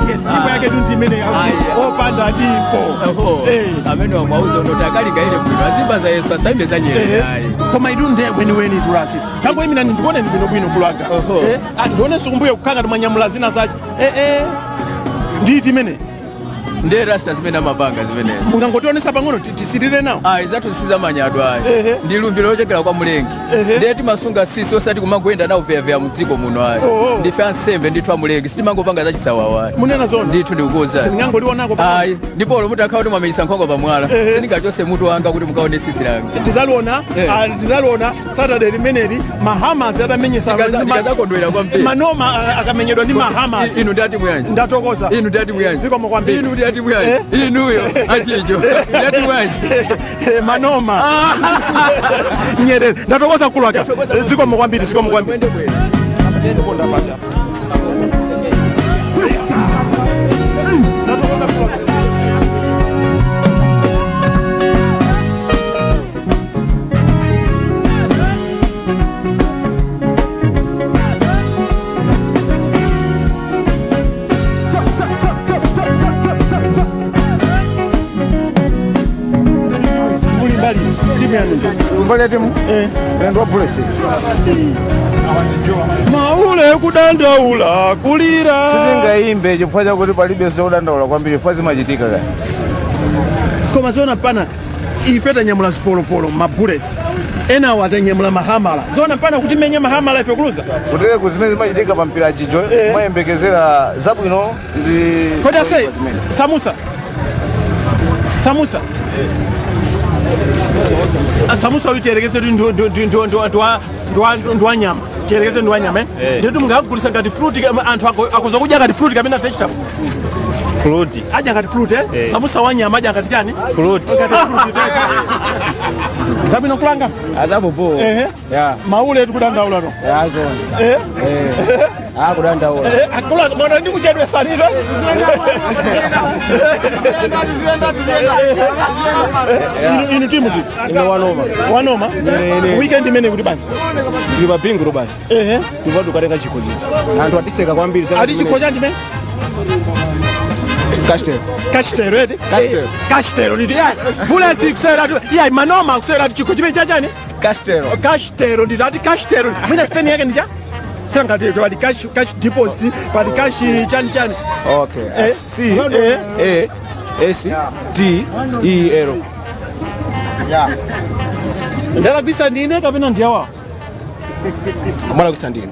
Yes, nyimbo yake tu ndi imene akuti opanda dipo. Oho. Amene wamwauza unoti akalinga ile bwino azimba za Yesu asaimbe za Nyerere. Ayi. Koma itu nde weniweni tulasi tangoyimira ndikuone ndi bwinobwino kulanga. Ndionenso kumbuyo kukhanga timwanyamula zina zace. Nditi imene Ndiye rasta zimene amapanga zimenezi. Mungangotionesa pang'ono tisirire nawo. Ayi, zathu sizamanyadwa ayi. Ndi lumbiro lochokera kwa Mulengi. Ndiye timasunga sisi osati kumangoyenda nawo veyaveya mudziko muno ayi. Ndife ansembe ndithu amulengi, sitimangopanga zachisawawa ayi. Munena zona. Ndithu ndikukuwuzani. Sindingangolionako pang'ono. Ayi, ndipo olo mutakhala kuti mwamenyesa nkhwangwa pamwala, sindingachose mutu wanga kuti mukaone sisi langa. Tizaliona. Tizaliona Saturday limeneli Mahamas atamenyesa. Ndikazakondwera kwambiri. Manoma akamenyedwa ndi Mahamas. Inu ndati muyanji. Ndatokoza. Inu ndati muyanji. Zikomo kwambiri. Inu ndati muyanji. Inuyo achicho ndati muyanji. Manoma Nyerere. Ndatokoza kulwaka. Zikomo kwambiri, zikomo kwambiri. Muli mbali timu yanu? Mbali ya timu ndo Bullets. Maule kudandaula kulira. Sitingaimbe chifukwa chakuti palibe zodandaula kwambiri, chifukwa zimachitika kaya. Koma zona pana ife tanyamula zipolopolo ma Bullets, enawo atanyamula mahamala. Zona pana kuti menye mahamala ife kuluza. Kuteke kuzimene zimachitika pa mpira chicho mayembekezera zabwino ndi Kodi ase zimene. Samusa, samusa. Ah, samusa uyu tiyerekeze kuti ndi wa nyama, tiyerekeze ndi wa nyama, eh? Ndikuti mungakugulisa ngati fruit, anthu akuza kudya ngati fruit kapena vegetable? Fruit. Adya ngati fruit, eh? Samusa wa nyama adya ngati chani? Fruit. Ngati fruit, eh? Zabwino kulanga. Atapopo. Ehe. Ya. Maule tikudandaula to. Ya, zona. Eh? Eh. Akudandaula. Akula mwana ndi kuchedwe sanito. Inu timu titi? Ine Wanoma. Wanoma? Ine. Weekend imene kuti banja? Tili pa bingu basi. Tupa tukatenga chikho chichi. Anthu atiseka kwambiri. Ati chikho chanji me? Castel. Castel eti? Castel. Castel nditi. Yeah. Bullets kusera tu. Yeah, Manoma kusera tu chikho chimene chachani? Castel. Castel nditi ati Castel. Mwina spelling yake ndi cha? Sangati pali cash deposit, pali cash chani chani. Okay. C A S T E L. Ndalakwisa ndine kapena ndiyawa? Mwalakwisa ndine.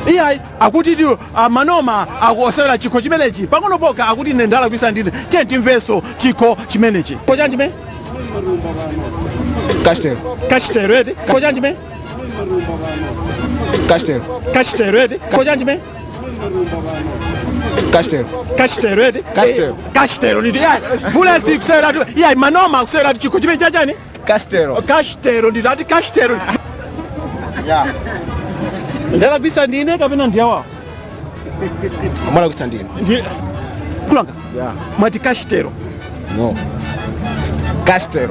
Iyayi, akuti ti Manoma akusewera chikho chimenechi pang'ono pokha, akuti ine ndalakwisa ndine. Tiye timvenso chikho chimenechi. Chikho chanji me? Castel. Castel eti? Chikho chanji me? Castel. Castel eti? Chikho chanji me? Castel. Castel eti? Castel. Castel nditi. Iyayi, Bullets kusewera tu. Iyayi, Manoma akusewera tu chikho chimene chachani? Castel. Castel nditi ati Castel. Ndalakwisa ndine kapena ndiyawa? Mwalakwisa ndine. Kulanga. Yeah. Mwati Castel. No. Castel.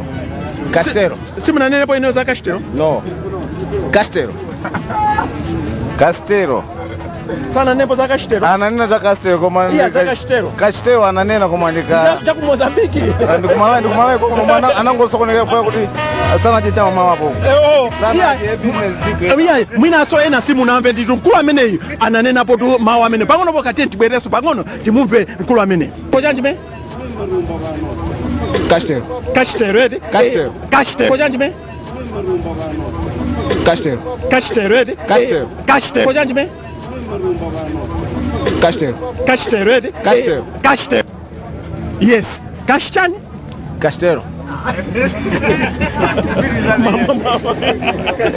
Castel. Simunanenepo ineyo za Castel? No. Castel. Castelo. Sananepo za Kachitero. Ananena za Kastero koma Iya, za Kachitero. Kachitero ananena koma ndika Cha ku Mozambiki. Ndikumalawi, ndikumalawi kuno mwana anangosokonekera kufa kuti sanadye chama mawapo. Oh, iya. Sanadye business siku. Iya, mwinaso ena simunamve ndithu. Mkulu ameneyi ananenapo tu mawu amene pang'ono pokatiye tibwereso pang'ono timumve mkulu ameneyi. Kochanji me? Kastero. Kachitero eti? Kachitero. Kachitero. Kochanji me? Kastero. Kachitero eti? Kachitero. Kachitero. Kochanji me? Kastero. Kachitero eti? Kachitero. Kachitero. Yes. Kachitani? Kastero.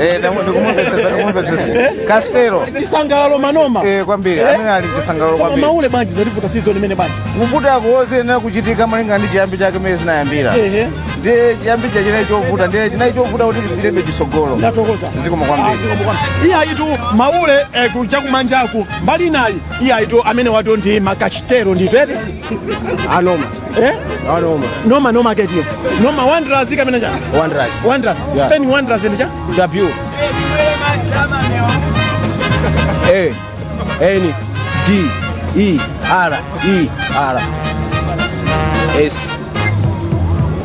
Eh, ndikumumvetsetsa, ndikumumvetsetsa. Kastero. Chisangalalo manoma. Eh, kwambiri. Amene ali chisangalalo Koma kwambiri. Maule bwanji zativuta season imene bwanji. Kuvuta kuwose kuchitika malinga ndi chiyambi chake mene zinayambira. Ndiye chiyambi cha chinayi chovuta, ndiye chinayi chovuta kuti chipitebe chitsogolo. Ndatokoza. Zikomo kwambiri. Iye ayitu maule kuchakumanjaku mbali inayi iye ayitu amene wato ndi makachitero ndithu eti? Anoma. Eh? Anoma. Noma noma ketiye. Noma Wanderers kamene cha? Wanderers. Wanderers. Yeah. Spelling Wanderers ndi cha? W A N D E R E R S.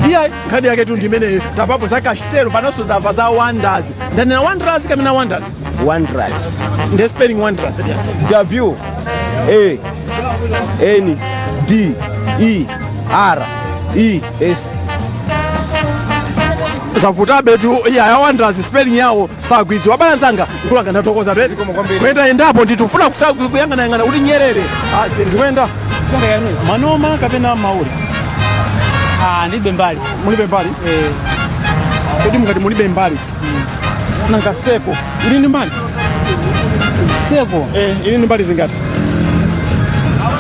Iye nkhani yake tu ndimene tapapo za Kachitero panonso tamva za Wanderers. Ndanena Wanderers kamene Wanderers? Wanderers. Ndi spelling Wanderers ndiya. W A N D E R E S. Zavutabe tu iya ya Wanderers spelling yawo sagwidziwa. Abale anzanga nkulanga ndatokoza tu kuyenda yendapo ndithu funa kuyang'anayang'ana kuti nyerere zikuyenda manoma kapena maule. Ndilibe mbali. Mulibe mbali? Kodi mukati mulibe mbali nanga seko ili ndi mbali? Seko ili ndi mbali zingati?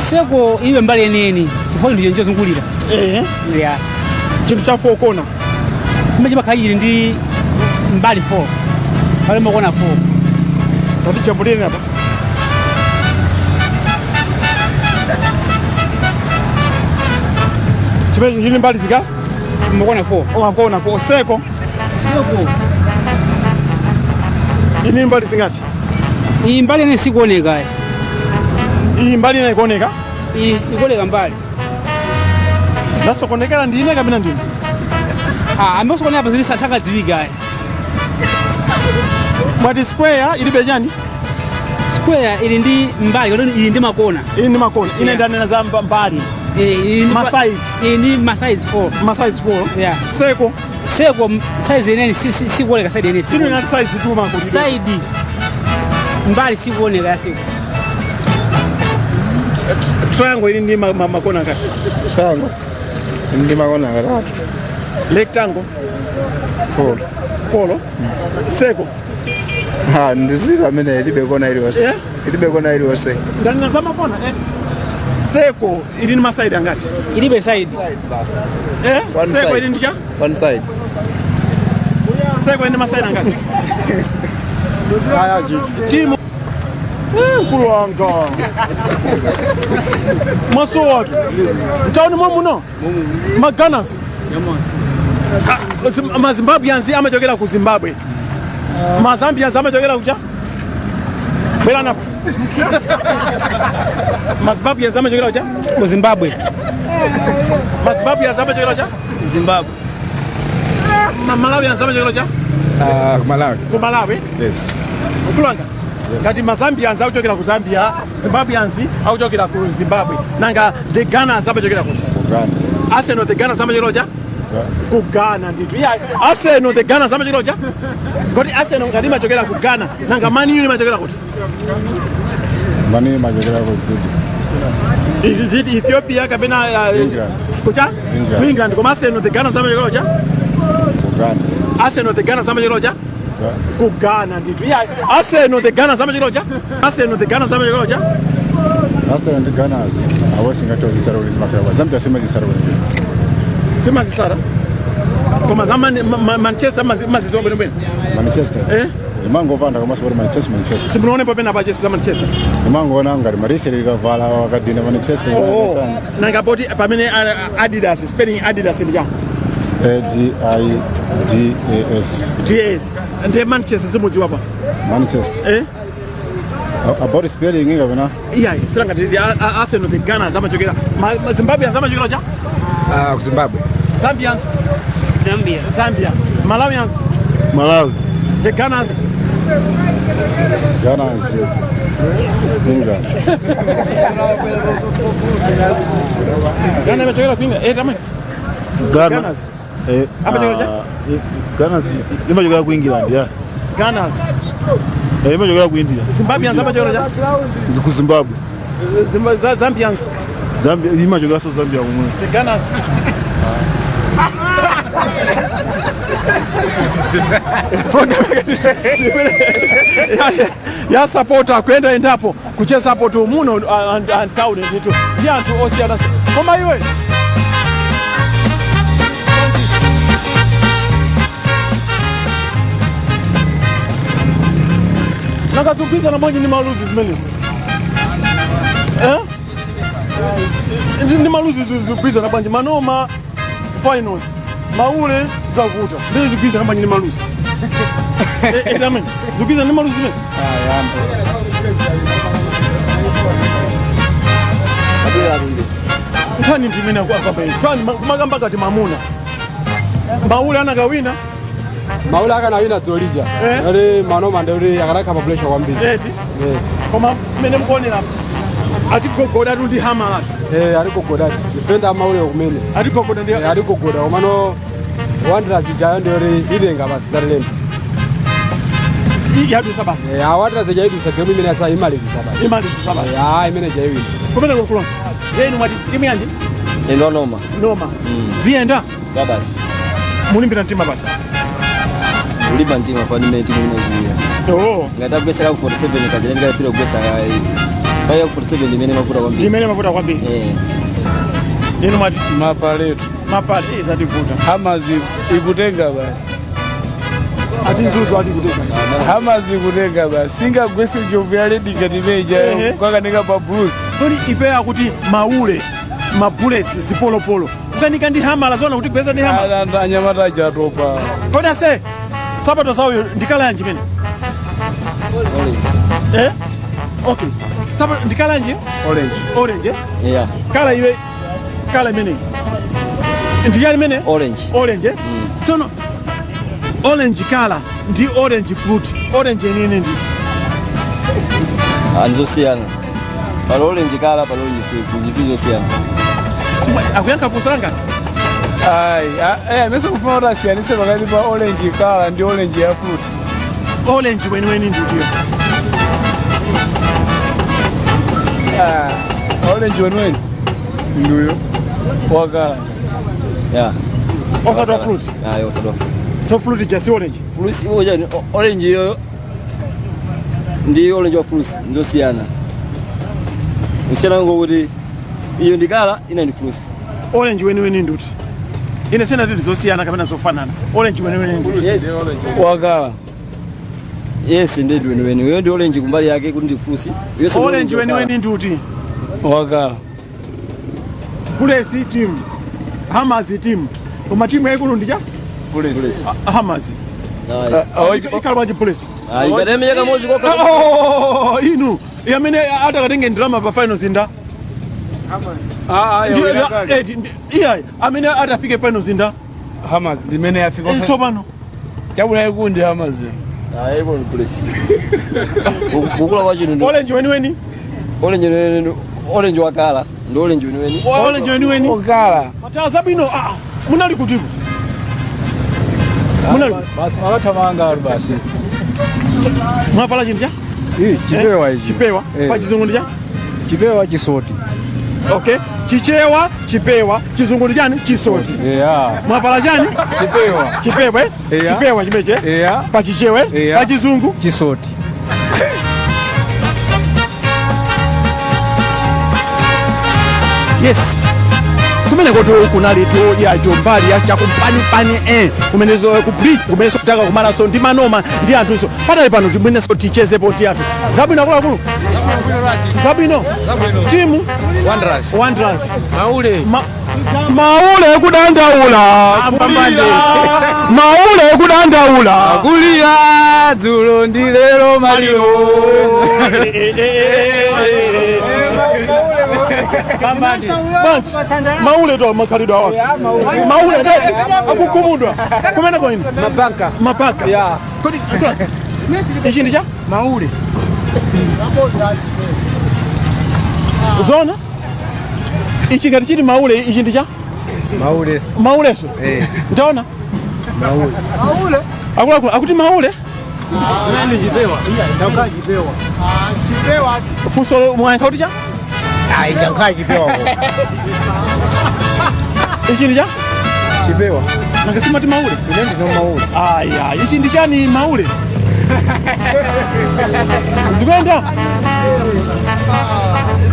Seko ilibe mbali yeniyeni chifukwa chinthu chozungulira. Yeah. Chinthu cha four corner. Kumbe chimakhala chili ndi mbali 4. Pale makona 4. Tatichambulire apa. Chimene chili mbali zika? Makona 4. Makona 4. Seko. Seko. Ili mbali zingati? Iyi mbali ine sikuoneka. Iyi mbali ine ikuoneka? Iyi ikuoneka mbali. Ndasokonekera ndine kapena ndine? Ambasokonekera pa zili sakadziwika. Mwati square ilibe chani? Square ili ndi mbali, kodi ili ndi makona. Ili ndi makona. Ine ndanena za mbali. Ili ndi Ma sides. Ili ndi ma sides 4. Ma sides 4. Yeah. Seko. Seko size yenene sikuoneka side yenene. Sino inati size 2 makoti. Side mbali sikuoneka ya seko. Triangle ili ndi makona ngati? Triangle ndi makona atatu. Rectangle 4. 4. Seko. Ndi zero amene ilibe kona iliyonse. Ilibe kona iliyonse. Ndanena za makona Seko ili ndi maside angati? Ilibe side. One Seko side. ili ndi cha? One side. Seko ili ndi maside angati? Timu mkulu wanga. Maso watu. Mtaoni mwa muno? Maganas. Mazimbabweans amachokera ku Zimbabwe. Mazambians amachokera kucha? Bwera napo. Mazimbabweans amachokera kucha? Ku Zimbabwe. Mazimbabweans amachokera kucha? Zimbabwe. Malawians amachokera kucha? Malawi. Ku Malawi? Yes. Mkulanga. Ngati Mazambians akuchokera ku Zambia, Zimbabweans akuchokera ku Zimbabwe. Nanga the Ghanaians amachokera kuti? Ku Ghana. Arsenal the Ghanaians amachokera kucha? Ku Ghana ndithu. Yeah, Arsenal the Ghanaians amachokera kucha? Kodi Arsenal ngati imachokera ku Ghana, nanga Man U imachokera kuti? Man U imachokera ku kuti? Is it Ethiopia kapena England. Kucha? England. England. Koma Arsenal the Ghanaians amachokera kucha? Ku Ghana. Arsenal the Ghanaians amachokera kucha? Ku Ghana ndithu. Yeah, Arsenal the Ghanaians amachokera kucha? Arsenal the Ghanaians amachokera kucha? Arsenal ndi Gunners awo singatozitsala kuti zimakhala kwa Zambia simazitsala kuti. Simazitsala. Koma za Manchester mazidziwa bwino bwino. Manchester. Imangopanda komanso kuti Manchester Manchester. Simunaone papena pa Chelsea za Manchester. Imangoona ngati Marisha likavala wakadina Manchester. Oh. Nanga poti pamene Adidas spelling Adidas ndi cha? A D I D A S. D A S. Ndiye Manchester simudziwa pa. Manchester. About spelling kapena? Iyayi, silangati Arsenal, the Gunners amachokera Zimbabweans amachokera cha Ku Zimbabwe. Zambians? Zambia. Zambia. Malawians? Malawi. The Gunners? Gunners, England. Ghana imachokera ku England, eh, tamwe. Ghana. Gunners. Eh, Amachokera cha? Gunners imachokera ku England, yeah. Gunners. Eh, imachokera ku India. Zimbabweans amachokera cha? Ku Zimbabwe. Zambians? Zambia imachokera, so Zambia kumwe. The Gunners? Program ya supporter kuyenda endapo kuchezapo tu muno town nditu ndi anthu osiyana, koma iwe nakazigwizana bwanji ndi maluzi zimenezi, eh? Ndi maluzi zigwizana bwanji? Manoma finals, maule zavuta, ndi zigwizana bwanji ndi maluzi? Eh, eh, amene zigwizana ndi maluzi zimenezi? Nkhani ndi imene akamba ine, nkhani kumakamba kati mamuna maule anakawina. Maule akanawina dzolija ali manoma ndekuti akanakhala pressure kwambiri. Eti, koma mmene mukuonera atigogoda atu ndi hammer atu. Eh, aligogoda defender amaule kumene. Atigogoda ndi Aligogoda, komano Wanderers ijayo ndiyoti itenga basi zatilemba. Yadusa basi. Eh, Wanderers ija idusa game imene asa imalizisa basi. Imalizisa basi. Ah, imene ija iwina. Kumene kukulonga yenu mwati timu yanji? Endo Noma. Noma ziyenda. Ya basi. Mulimbira mtima pati? Ulimba mtima fani imene timu imaziwira. Oh. Ngati agwesa ka 47 kaja ndikapira kugwesa kaya ku 47 imene mavuta kwambiri. Imene mavuta kwambiri. Eh. Inu mwati? Mapaletu. Mapale, eh, zativuta. Hammers ikutenga basi. Ati Mzuzu ati kutenga. Hammers ikutenga basi, singagwese njovu ya red ngati imeja kwakanika pa Blues. Kodi ife akuti maule, ma Bullets, zipolopolo kukanika ndi hammer, zona kuti gweza ndi hammer? Anyamata ajatopa. Kodi ase sapato zawo ndi colour yanji mene? Eh, okay, sapato ndi colour yanji? Orange. Orange, eh? Yeah. Colour iwe, colour imene ndi chani imene? Orange. Orange, eh? Sono orange colour ndi orange fruit, orange yenene nditi? Andizosiyana. Palo orange colour, palo orange fruit, nzifiri zosiyana. Akuyankha funso langa. Ayi, amese kufuna kuti asiyanise pakati pa orange colour ndi orange ya fruit. Orange weniweni nditiyo? Ah, orange weniweni nduyo wa colour. Yeah. Osati wa fruit? Ah, osati wa fruit. So fruit just orange? Fruit oja orange iyo ndi orange wa fruit ndosiyana. Usiyana ngokuti iyo ndi colour, ina ndi fruit. Orange weniweni nduti? Ine sena titi zosiyana kapena zofanana, orange weniweni nduti? Yes. Wa colour. Yes, ndi weniweni. Uyo ndi orange kumbali yake kuti ndi fruit. Iyo si Orange weniweni nduti? Wa colour. Bullets team, Hammers team, koma timu yaikulu ndi cha? Bullets. Hammers ikhala bwanji Bullets? Ah, ikatemenya kamodzi kokha. Oh, inu yamene atakatenge ndalama pa finals nda Iya, amene atafike finals nda? Hammers ndimene yafika. Tsopano. Chabwino, ikundi Hammers. Ah, iko ndi Bullets. Kukula kwa chino. Orange weniweni? Orange weniweni, orange wa colour ndi orange weniweni. Orange weniweni. Wa colour. Matala zabwino. Ah, munali kutiko? Munali Akathamanga ali basi. Mwavala chinthu cha Chipewa ichi. Chipewa. Pa Chizungu ndi cha? Chipewa chisoti. Okay, Chichewa chipewa, Chizungu ndi chani? Chisoti. Yeah. Mwavala chani? Chipewa. Chipewa, eh? Yeah. Chipewa chimeche. Yeah. Pa Chichewa, eh? Yeah. Pa Chizungu? Chisoti. Yes, kumeneko tu kunali tu ya mbali ya chakumpanipani, eh, kumenezo ku bridge kumeneso kutaka kumananso ndi manoma ndi anthuso patali pano tibweneso tichezepo ti anthu zabwino akuluakulu. Zabwino. Timu Wanderers. Wanderers. Maule. Maule kudandaula. Maule kudandaula. Kulira dzulo ndi lero maliro. Banchi. Maule to makhalidwe awa. Maule ndeti akukumudwa. Kumene ko ino? Mabanka. Mapaka. Yeah. Kodi akula. Ichi ndi cha? Maule. Zona? Ichi ngati chili maule ichi ndi cha? Maule. Mauleso. Eh. Ndaona? Maule. Maule. Akuluakulu akuti maule? Chimene chipewa. Ndauka chipewa. Chipewa. Funso mwayankha kuti cha? Ayi chankha chipewa. Ichi ndi cha? Chipewa. Nanga simati maule? Ine ndino maule. Aya, ichi ndi chani maule? Zikuenda?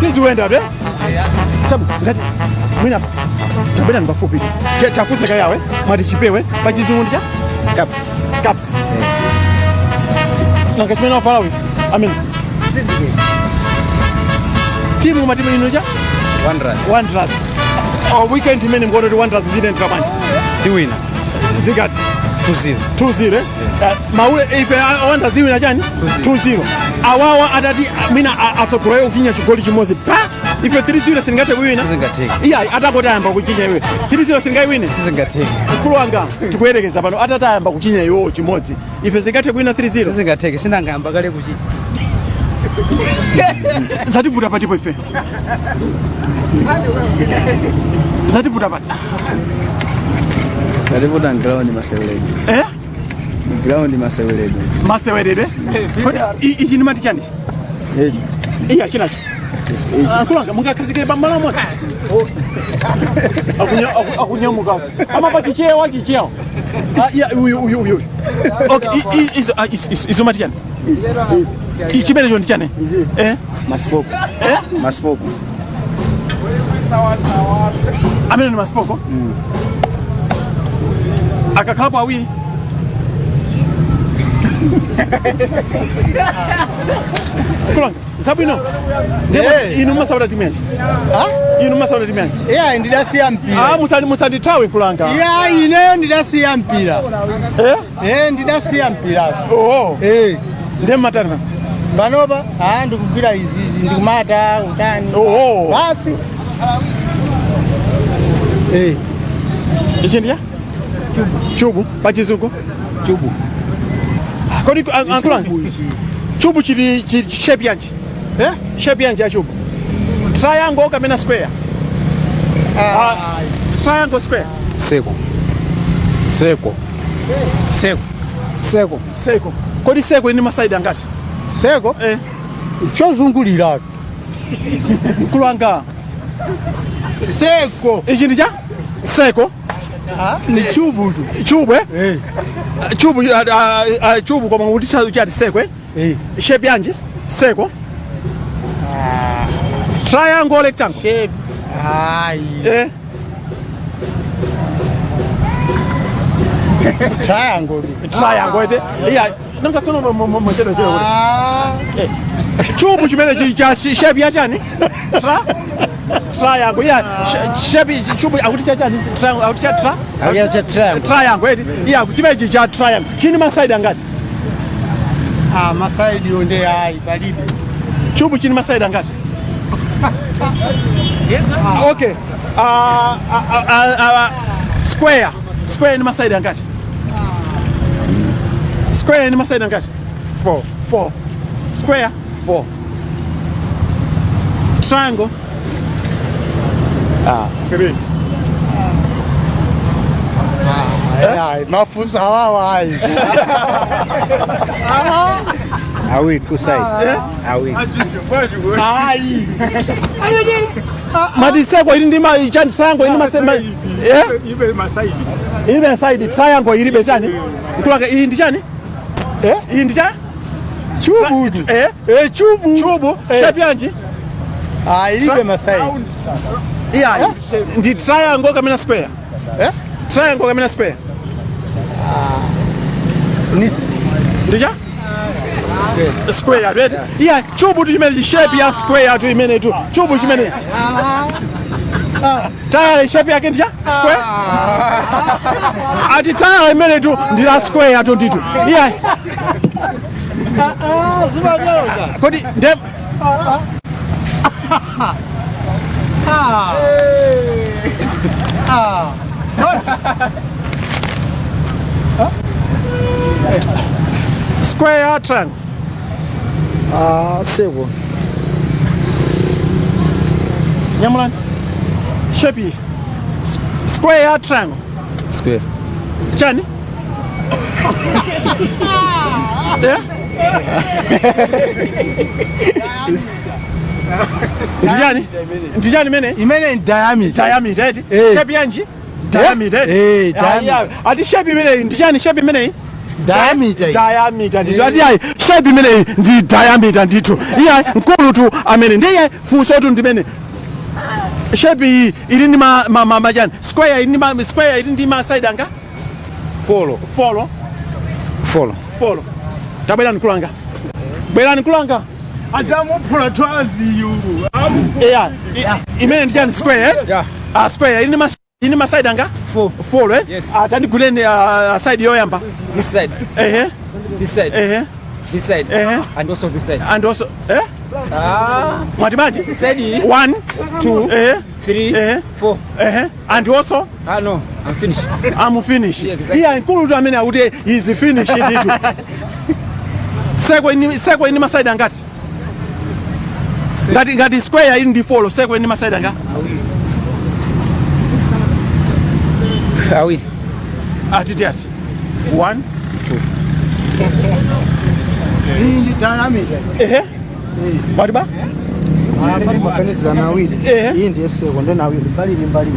Siziwenda be? Tabu, ngati mwina tabena ni pafupi. Chakuseka yawe, mwati chipewe, pa chizungu ndi cha? Caps. Caps. Nanga chimene wavala uyu? Amen. Timu matimu ino cha? Wanderers. Wanderers. Oh, weekend imene mkono ti Wanderers zitendera bwanji. Tiwina. Zikati 2-0. 2-0 eh? Maule ife Wanderers iwina chani? 2-0. Awawa atati mwina atsogolera kuchinya chigoli chimodzi pa ife 3-0 singathe kuwina. Sizingatheke. Iya atangoti ayamba kuchinya iwe. 3-0 singaiwine. Sizingatheke. Mkulu wanga tikuyerekeza pano atati ayamba kuchinya iwo chimodzi. Ife singathe kuwina 3-0. Sizingatheke. Sinangayamba kale kuchinya. Zativuta patipo ife. Zativuta pati. Zativuta ground maseweredwe. Eh? Ground maseweredwe. Maseweredwe. Kodi ichi ndi mati chani? Ichi. Iya chinacho. Akulanga mungakhazike pamalo amodzi. Akunyamuka. Amapa chichewa chichewa. Iya uyu uyu uyu. Okay, izo izo mati chani? Ichi chimenecho ndi chani? Eh? Masipoko. Eh? Masipoko. Amene ni masipoko? Akakhalapo awiri. Kulanga, zabwino. Ndipo inu masauta timu yanji. Inu masauta timu yanji. Iya ndidasiya mpira. Ah, musandithawe kulanga. Iya ineyo ndidasiya mpira. Eh? Eh ndidasiya mpira. Oh. Eh. Ndiye matani. Panopa ndikugwira izizi ndikumata utani. Oh. Basi. Eh. Ichi ndiya? Chubu. Chubu pa chizungu? Chubu. Kodi ankulanga. Chubu chili shape yanji. Eh? Shape yanji ya chubu. Triangle kapena square? Triangle square. Seko. Seko. Seko. Seko. Seko. Kodi seko ini masaidi angati? Seko? Eh. Chozungulira. Kulanga. Seko. Ichi ndi cha? Seko. Ni chubu tu. Chubu eh? Eh. Chubu chubu koma kuti chati seko eh? Eh. Shape yanji? Seko. Triangle rectangle. Shape. Ai. Eh. Triangle. Triangle ete. Iya, nanga sono mo chero chero. Eh. Chubu chimene cha shape ya chani? Triangle. Iya, shape chubu akuti cha chani? Triangle akuti cha Akuti cha triangle. Triangle ete. Iya, chimene cha triangle. Chini masaidi angati? Masaidi onde ayi palibe. Chubu chini masaidi angati? Okay. Square. Square ni masaidi angati? Square ni masaidi angati? 4. 4. Square 4. Triangle. 3. Mafunzo hawawa ayi. Awiri two side. Awiri. Ayi. Mati seko ili ndi ma chani triangle ili masema. Eh? Ibe masaidi. Ibe side triangle ili besani. Kulanga iyi ndi chani? Eh? Iyi ndi cha? Chubu. Eh? Eh chubu. Chubu. Shape yanji? Ilibe masaidi. Iya. Ndi triangle kamena square. Eh? Triangle kamena square. Ni Ndi cha? Square. Square right? Yeah, chubu chimene shape ya square tu imene tu. Chubu chimene. Tayala shape yake ndi cha square. Ati tayala imene tu ndi la square tu nditu. Yeah. Kodi nde Square triangle. Ah, circle. Nyamulani. Shape iyi. Square triangle. Square. Chani? Yeah? Ndijani? Ndijani mene? Imene ndi diameter. Diameter eti? Eh. Shape yanji? Diameter eti? Eh, diameter. Ah, yeah. Ati shape imeneyi ndijani shape imeneyi? Diameter. Diameter ndithu. Ati ayi shape imeneyi ndi diameter ndithu. Iye mkulu tu amene ndiye funso tu ndimene. Shape iyi ili ndi ma majani. Square ili ndi ma square ili ndi ma side anga? Four. Four. Four. Four. Tabwerani kulanga. Bwerani kulanga. Adamuphula twaziyu. Yeah. Imene ndi chani square eh? Yeah. Ah, square ili ndi ma ili ma side anga? Four. Four eh? Yes. Ah, tandiguleni side yoyamba. This side. Ehe. This side. Ehe. This side. Ehe. And also this side. And also eh? Ah. Mwati bwanji? This side. One, Two. Eh. Three. Eh. Four. Eh. And also Ah no, I'm finished. I'm finished. Yeah, exactly. Iya nkulu tu amene akuti he's finished ndithu. Circle ini circle ini ma side angati? Ngati square ili ndi four, circle ini ma side anga? Awiri. Ati ati. One, two. Iyi ndi diameter. Ehe. Mwati ba? Makanizana awiri. Ehe. Iyi ndiye circle ndena awiri mbali ndi mbali.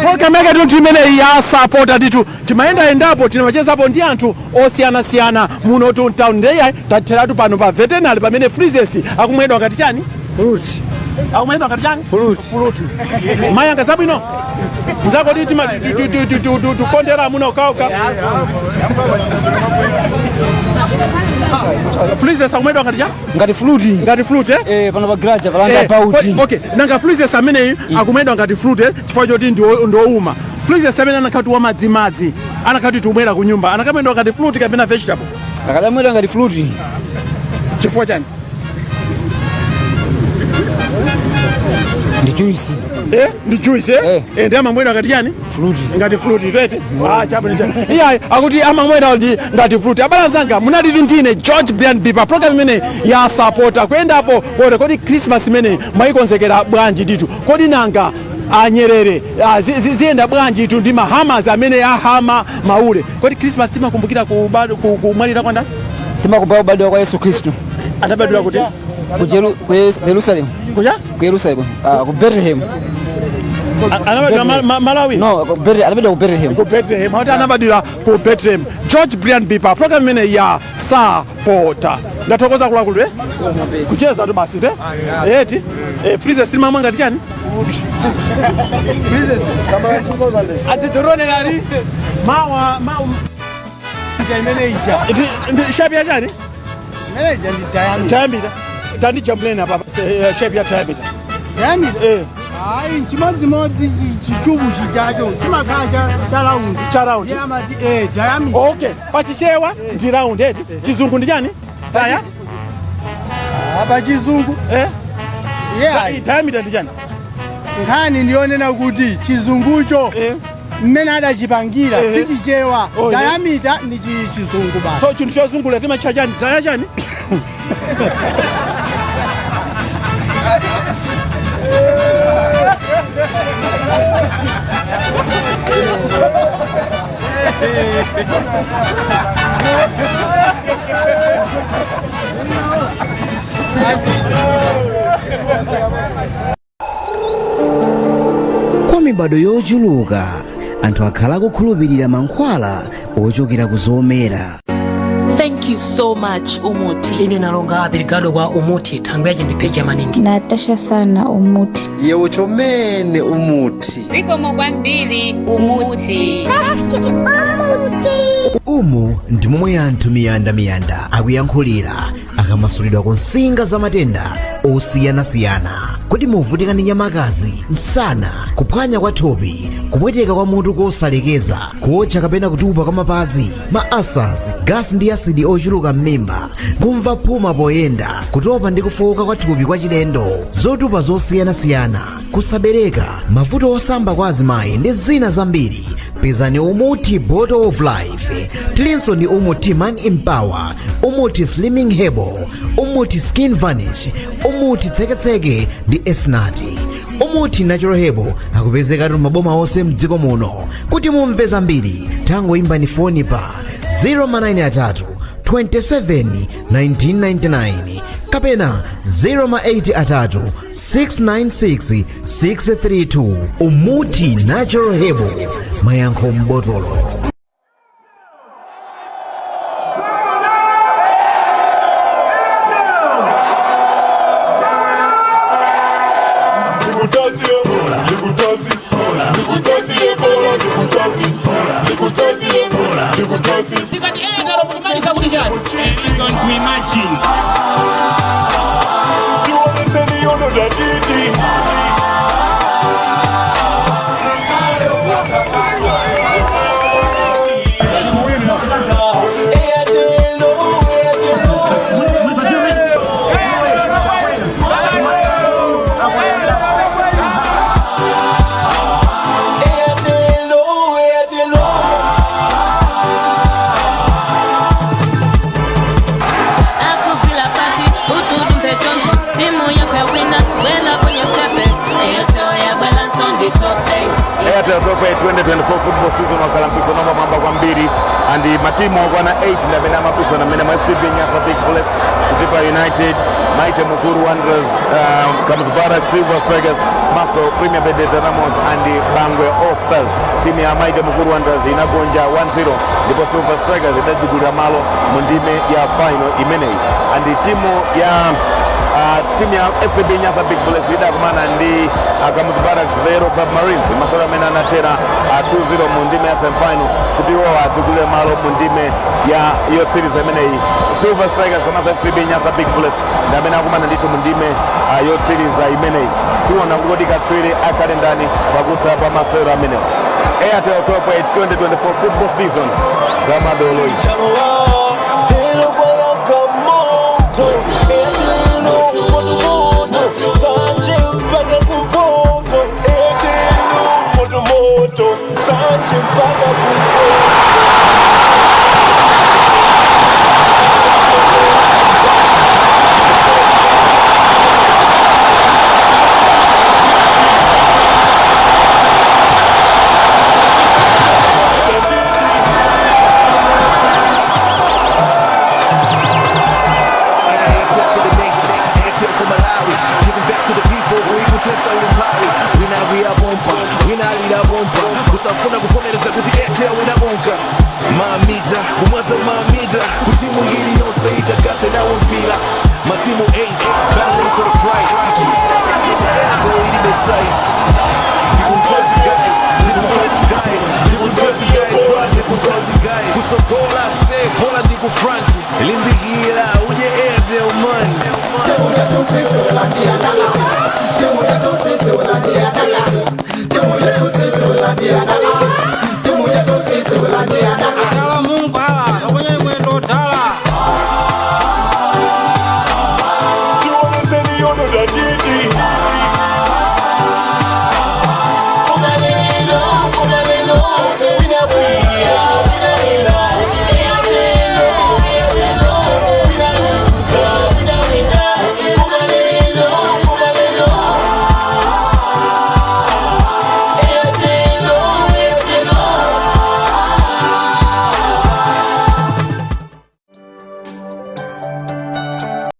Program yake tu imeneyi ya sapota ndithu timayendayendapo timachezapo ndi anthu osiyanasiyana muno tu mtown ndeya tatheratu pano pa veterinary pamene freezes akumwedwa ngati chani Fruit. akumwedwa ngati chani Fruit. Fruit. Mayanga zabwino mzako ti tima tukondera muno kauka freezes akumwedwa ngati chani Ngati fruit. Ngati fruit eh? Eh, pano pa graja palanga Eh, pauti. okay nanga freezes ameneyi akumwedwa ngati fruit eh, chifukwa choti ndiwouma freezes amene anakhati wa madzimadzi anakhati tiumwera ku nyumba anakamwedwa ngati fruit kapena vegetable Akadamwedwa ngati fruit. Chifukwa chani? Ndi juice. Eh, ndi juice eh? Eh, ndi amamwedwa ngati chani? Fruit. Ngati fruit twete. Ah, chabwino cha. Iyayi akuti amamwedwa ndi ngati fruit. Abale anzanga munalitu ndine George Brian Bipa program imene ya sapota kuyendapo kodi kodi Christmas imene mwayikonzekera bwanji ndithu. Kodi nanga anyerere ziyenda bwanji tu ndi mahamas amene ahama maule. Kodi Christmas timakumbukira kumwalira kwa ndani? Timakumbukira kubadwa kwa Yesu Khristu. Anabadwira kuti? Ku Jerusalem. Kuja? Ku Jerusalem. Ah, ku Bethlehem. Anabadwira Malawi? No, ku Bethlehem, anabadwira ku Bethlehem. Ku Bethlehem. Ati anabadwira ku Bethlehem. George Brian Bipa program imene ya sapota. Ndathokoza kulakulu eh? Kucheza tu basi eh? Eti? Eh, freezer silimamwa ngati chani? Ati torone nali? Mawa mawa imene ija. Ndi shape ya chani? Imene ija ndi diameter. Diameter. Tandi jambuleni apa shape ya diameter. Diameter? Eh. Ayi, chimodzimodzi chichubu chichacho chimakhala cha round. Cha round. Ndiye amati diameter. Okay, pachichewa ndi round eti. Chizungu ndi chani? Taya? Pa chizungu. Eh? Yeah. Diameter ndi chani? Nkhani ndionena kuti chizungucho mmene adachipangira si chichewa. Oh, yeah. Diameter ndi chizungu basi. So chinthu chozungulira timatcha chani? Taya chani? Kwa mibado yochuluka anthu akhala akukhulupirira mankhwala ochokera ku zomera. Thank you. you so much, Umuti. Ine nalonga obrigado kwa Umuti, thangwi yace ndipheja maningi. Natasha sana Umuti. Yewe chomene Umuti. Zikomo kwambiri, Umuti. Umu ndi momwe anthu miyandamiyanda akuyankhulira akamasulidwa ku nsinga za matenda osiyanasiyana. Kodi muvutika ndi nyamakazi, msana, kuphwanya kwa thupi, kupweteka kwa mutu kosalekeza, kuotcha kapena kutupa kwa mapazi, ma ulcers, gasi ndi asidi ochuluka m'mimba, kumva phuma poyenda, kutopa ndi kufowoka kwa thupi kwa chilendo, zotupa zosiyanasiyana, kusabereka, mavuto osamba kwa azimayi ndi zina zambiri? Pezani Umuti Bottle of Life. Tilinso ndi Umuti Man Empower, Umuti Slimming Herbal, Umuti Skin Vanish, Umuti Tseketseke ndi Esnati. Umuti Natural Herbal akupezekatu maboma onse mdziko muno. Kuti mumve zambiri, tangoimbani foni pa 093 27 1999 kapena 083 696 632. Umuti Natural Herbal, mayankho mbotolo. Reason to imagine. Akugwila pati utudumpe choncho, timu yako ya wina, bwela kwenye stepe, Airtel ya balance on the top, eh. Airtel Top 8 2024 football season wakhala mpikisano wapamwamba kwambiri, and matimu okwana 8 ndi amene amapikisana mmene: FCB Nyasa Big Bullets, Chitipa United, Mighty Mukuru Wanderers, Kamuzu Barracks, Silver Strikers, Maso Premier Bet Dynamos and Bangwe All Stars. Timu ya Mighty Mukuru Wanderers inagonja 1-0 ndipo Silver Strikers idadzigulira malo mu ndime ya final imeneyi. And timu ya FCB Nyasa Big Bullets idakumana ndi Kamuzu Barracks, the Yellow Submarines, masewero amene anatera 2-0 mu ndime ya semifinal kuti iwo adzigulire malo mu ndime ya yotsiriza imeneyi. Silver Strikers komanso FCB Nyasa Big Bullets ndi amene akumana ndithu mu ndime yotsiriza imeneyi. Tiona kuti kodi katswiri akhale ndani pakutha pa masewero amenewa. Airtel Top 8 2024 football season, zamadolo ichi. Hero moto, Airtel moto moto, Sanje mpaka kumpoto. Airtel moto moto, Sanje mpaka kumpoto. Airtel for the nation, Airtel for Malawi. Giving back to the people, kuikutesa umphawi. Wina bomba, wina alira bomba. Kusafuna kuvomereza kuti Airtel winakonka. Mamita, kumwaza mamita. Kutimu iliyonse itakase nawo mpira. Matimu 8, battling for the prize. Airtel ilibe size. Ndikumtozi guys, ndikumtozi guys, ndikumtozi guys, bola ndikumtozi guys. Kusogola se, bola ndiku front. Limbikira, uje Airtel money. Dala Mungu hala, okonyeni mwendo dala. Koma lelo, koma lelo, wina.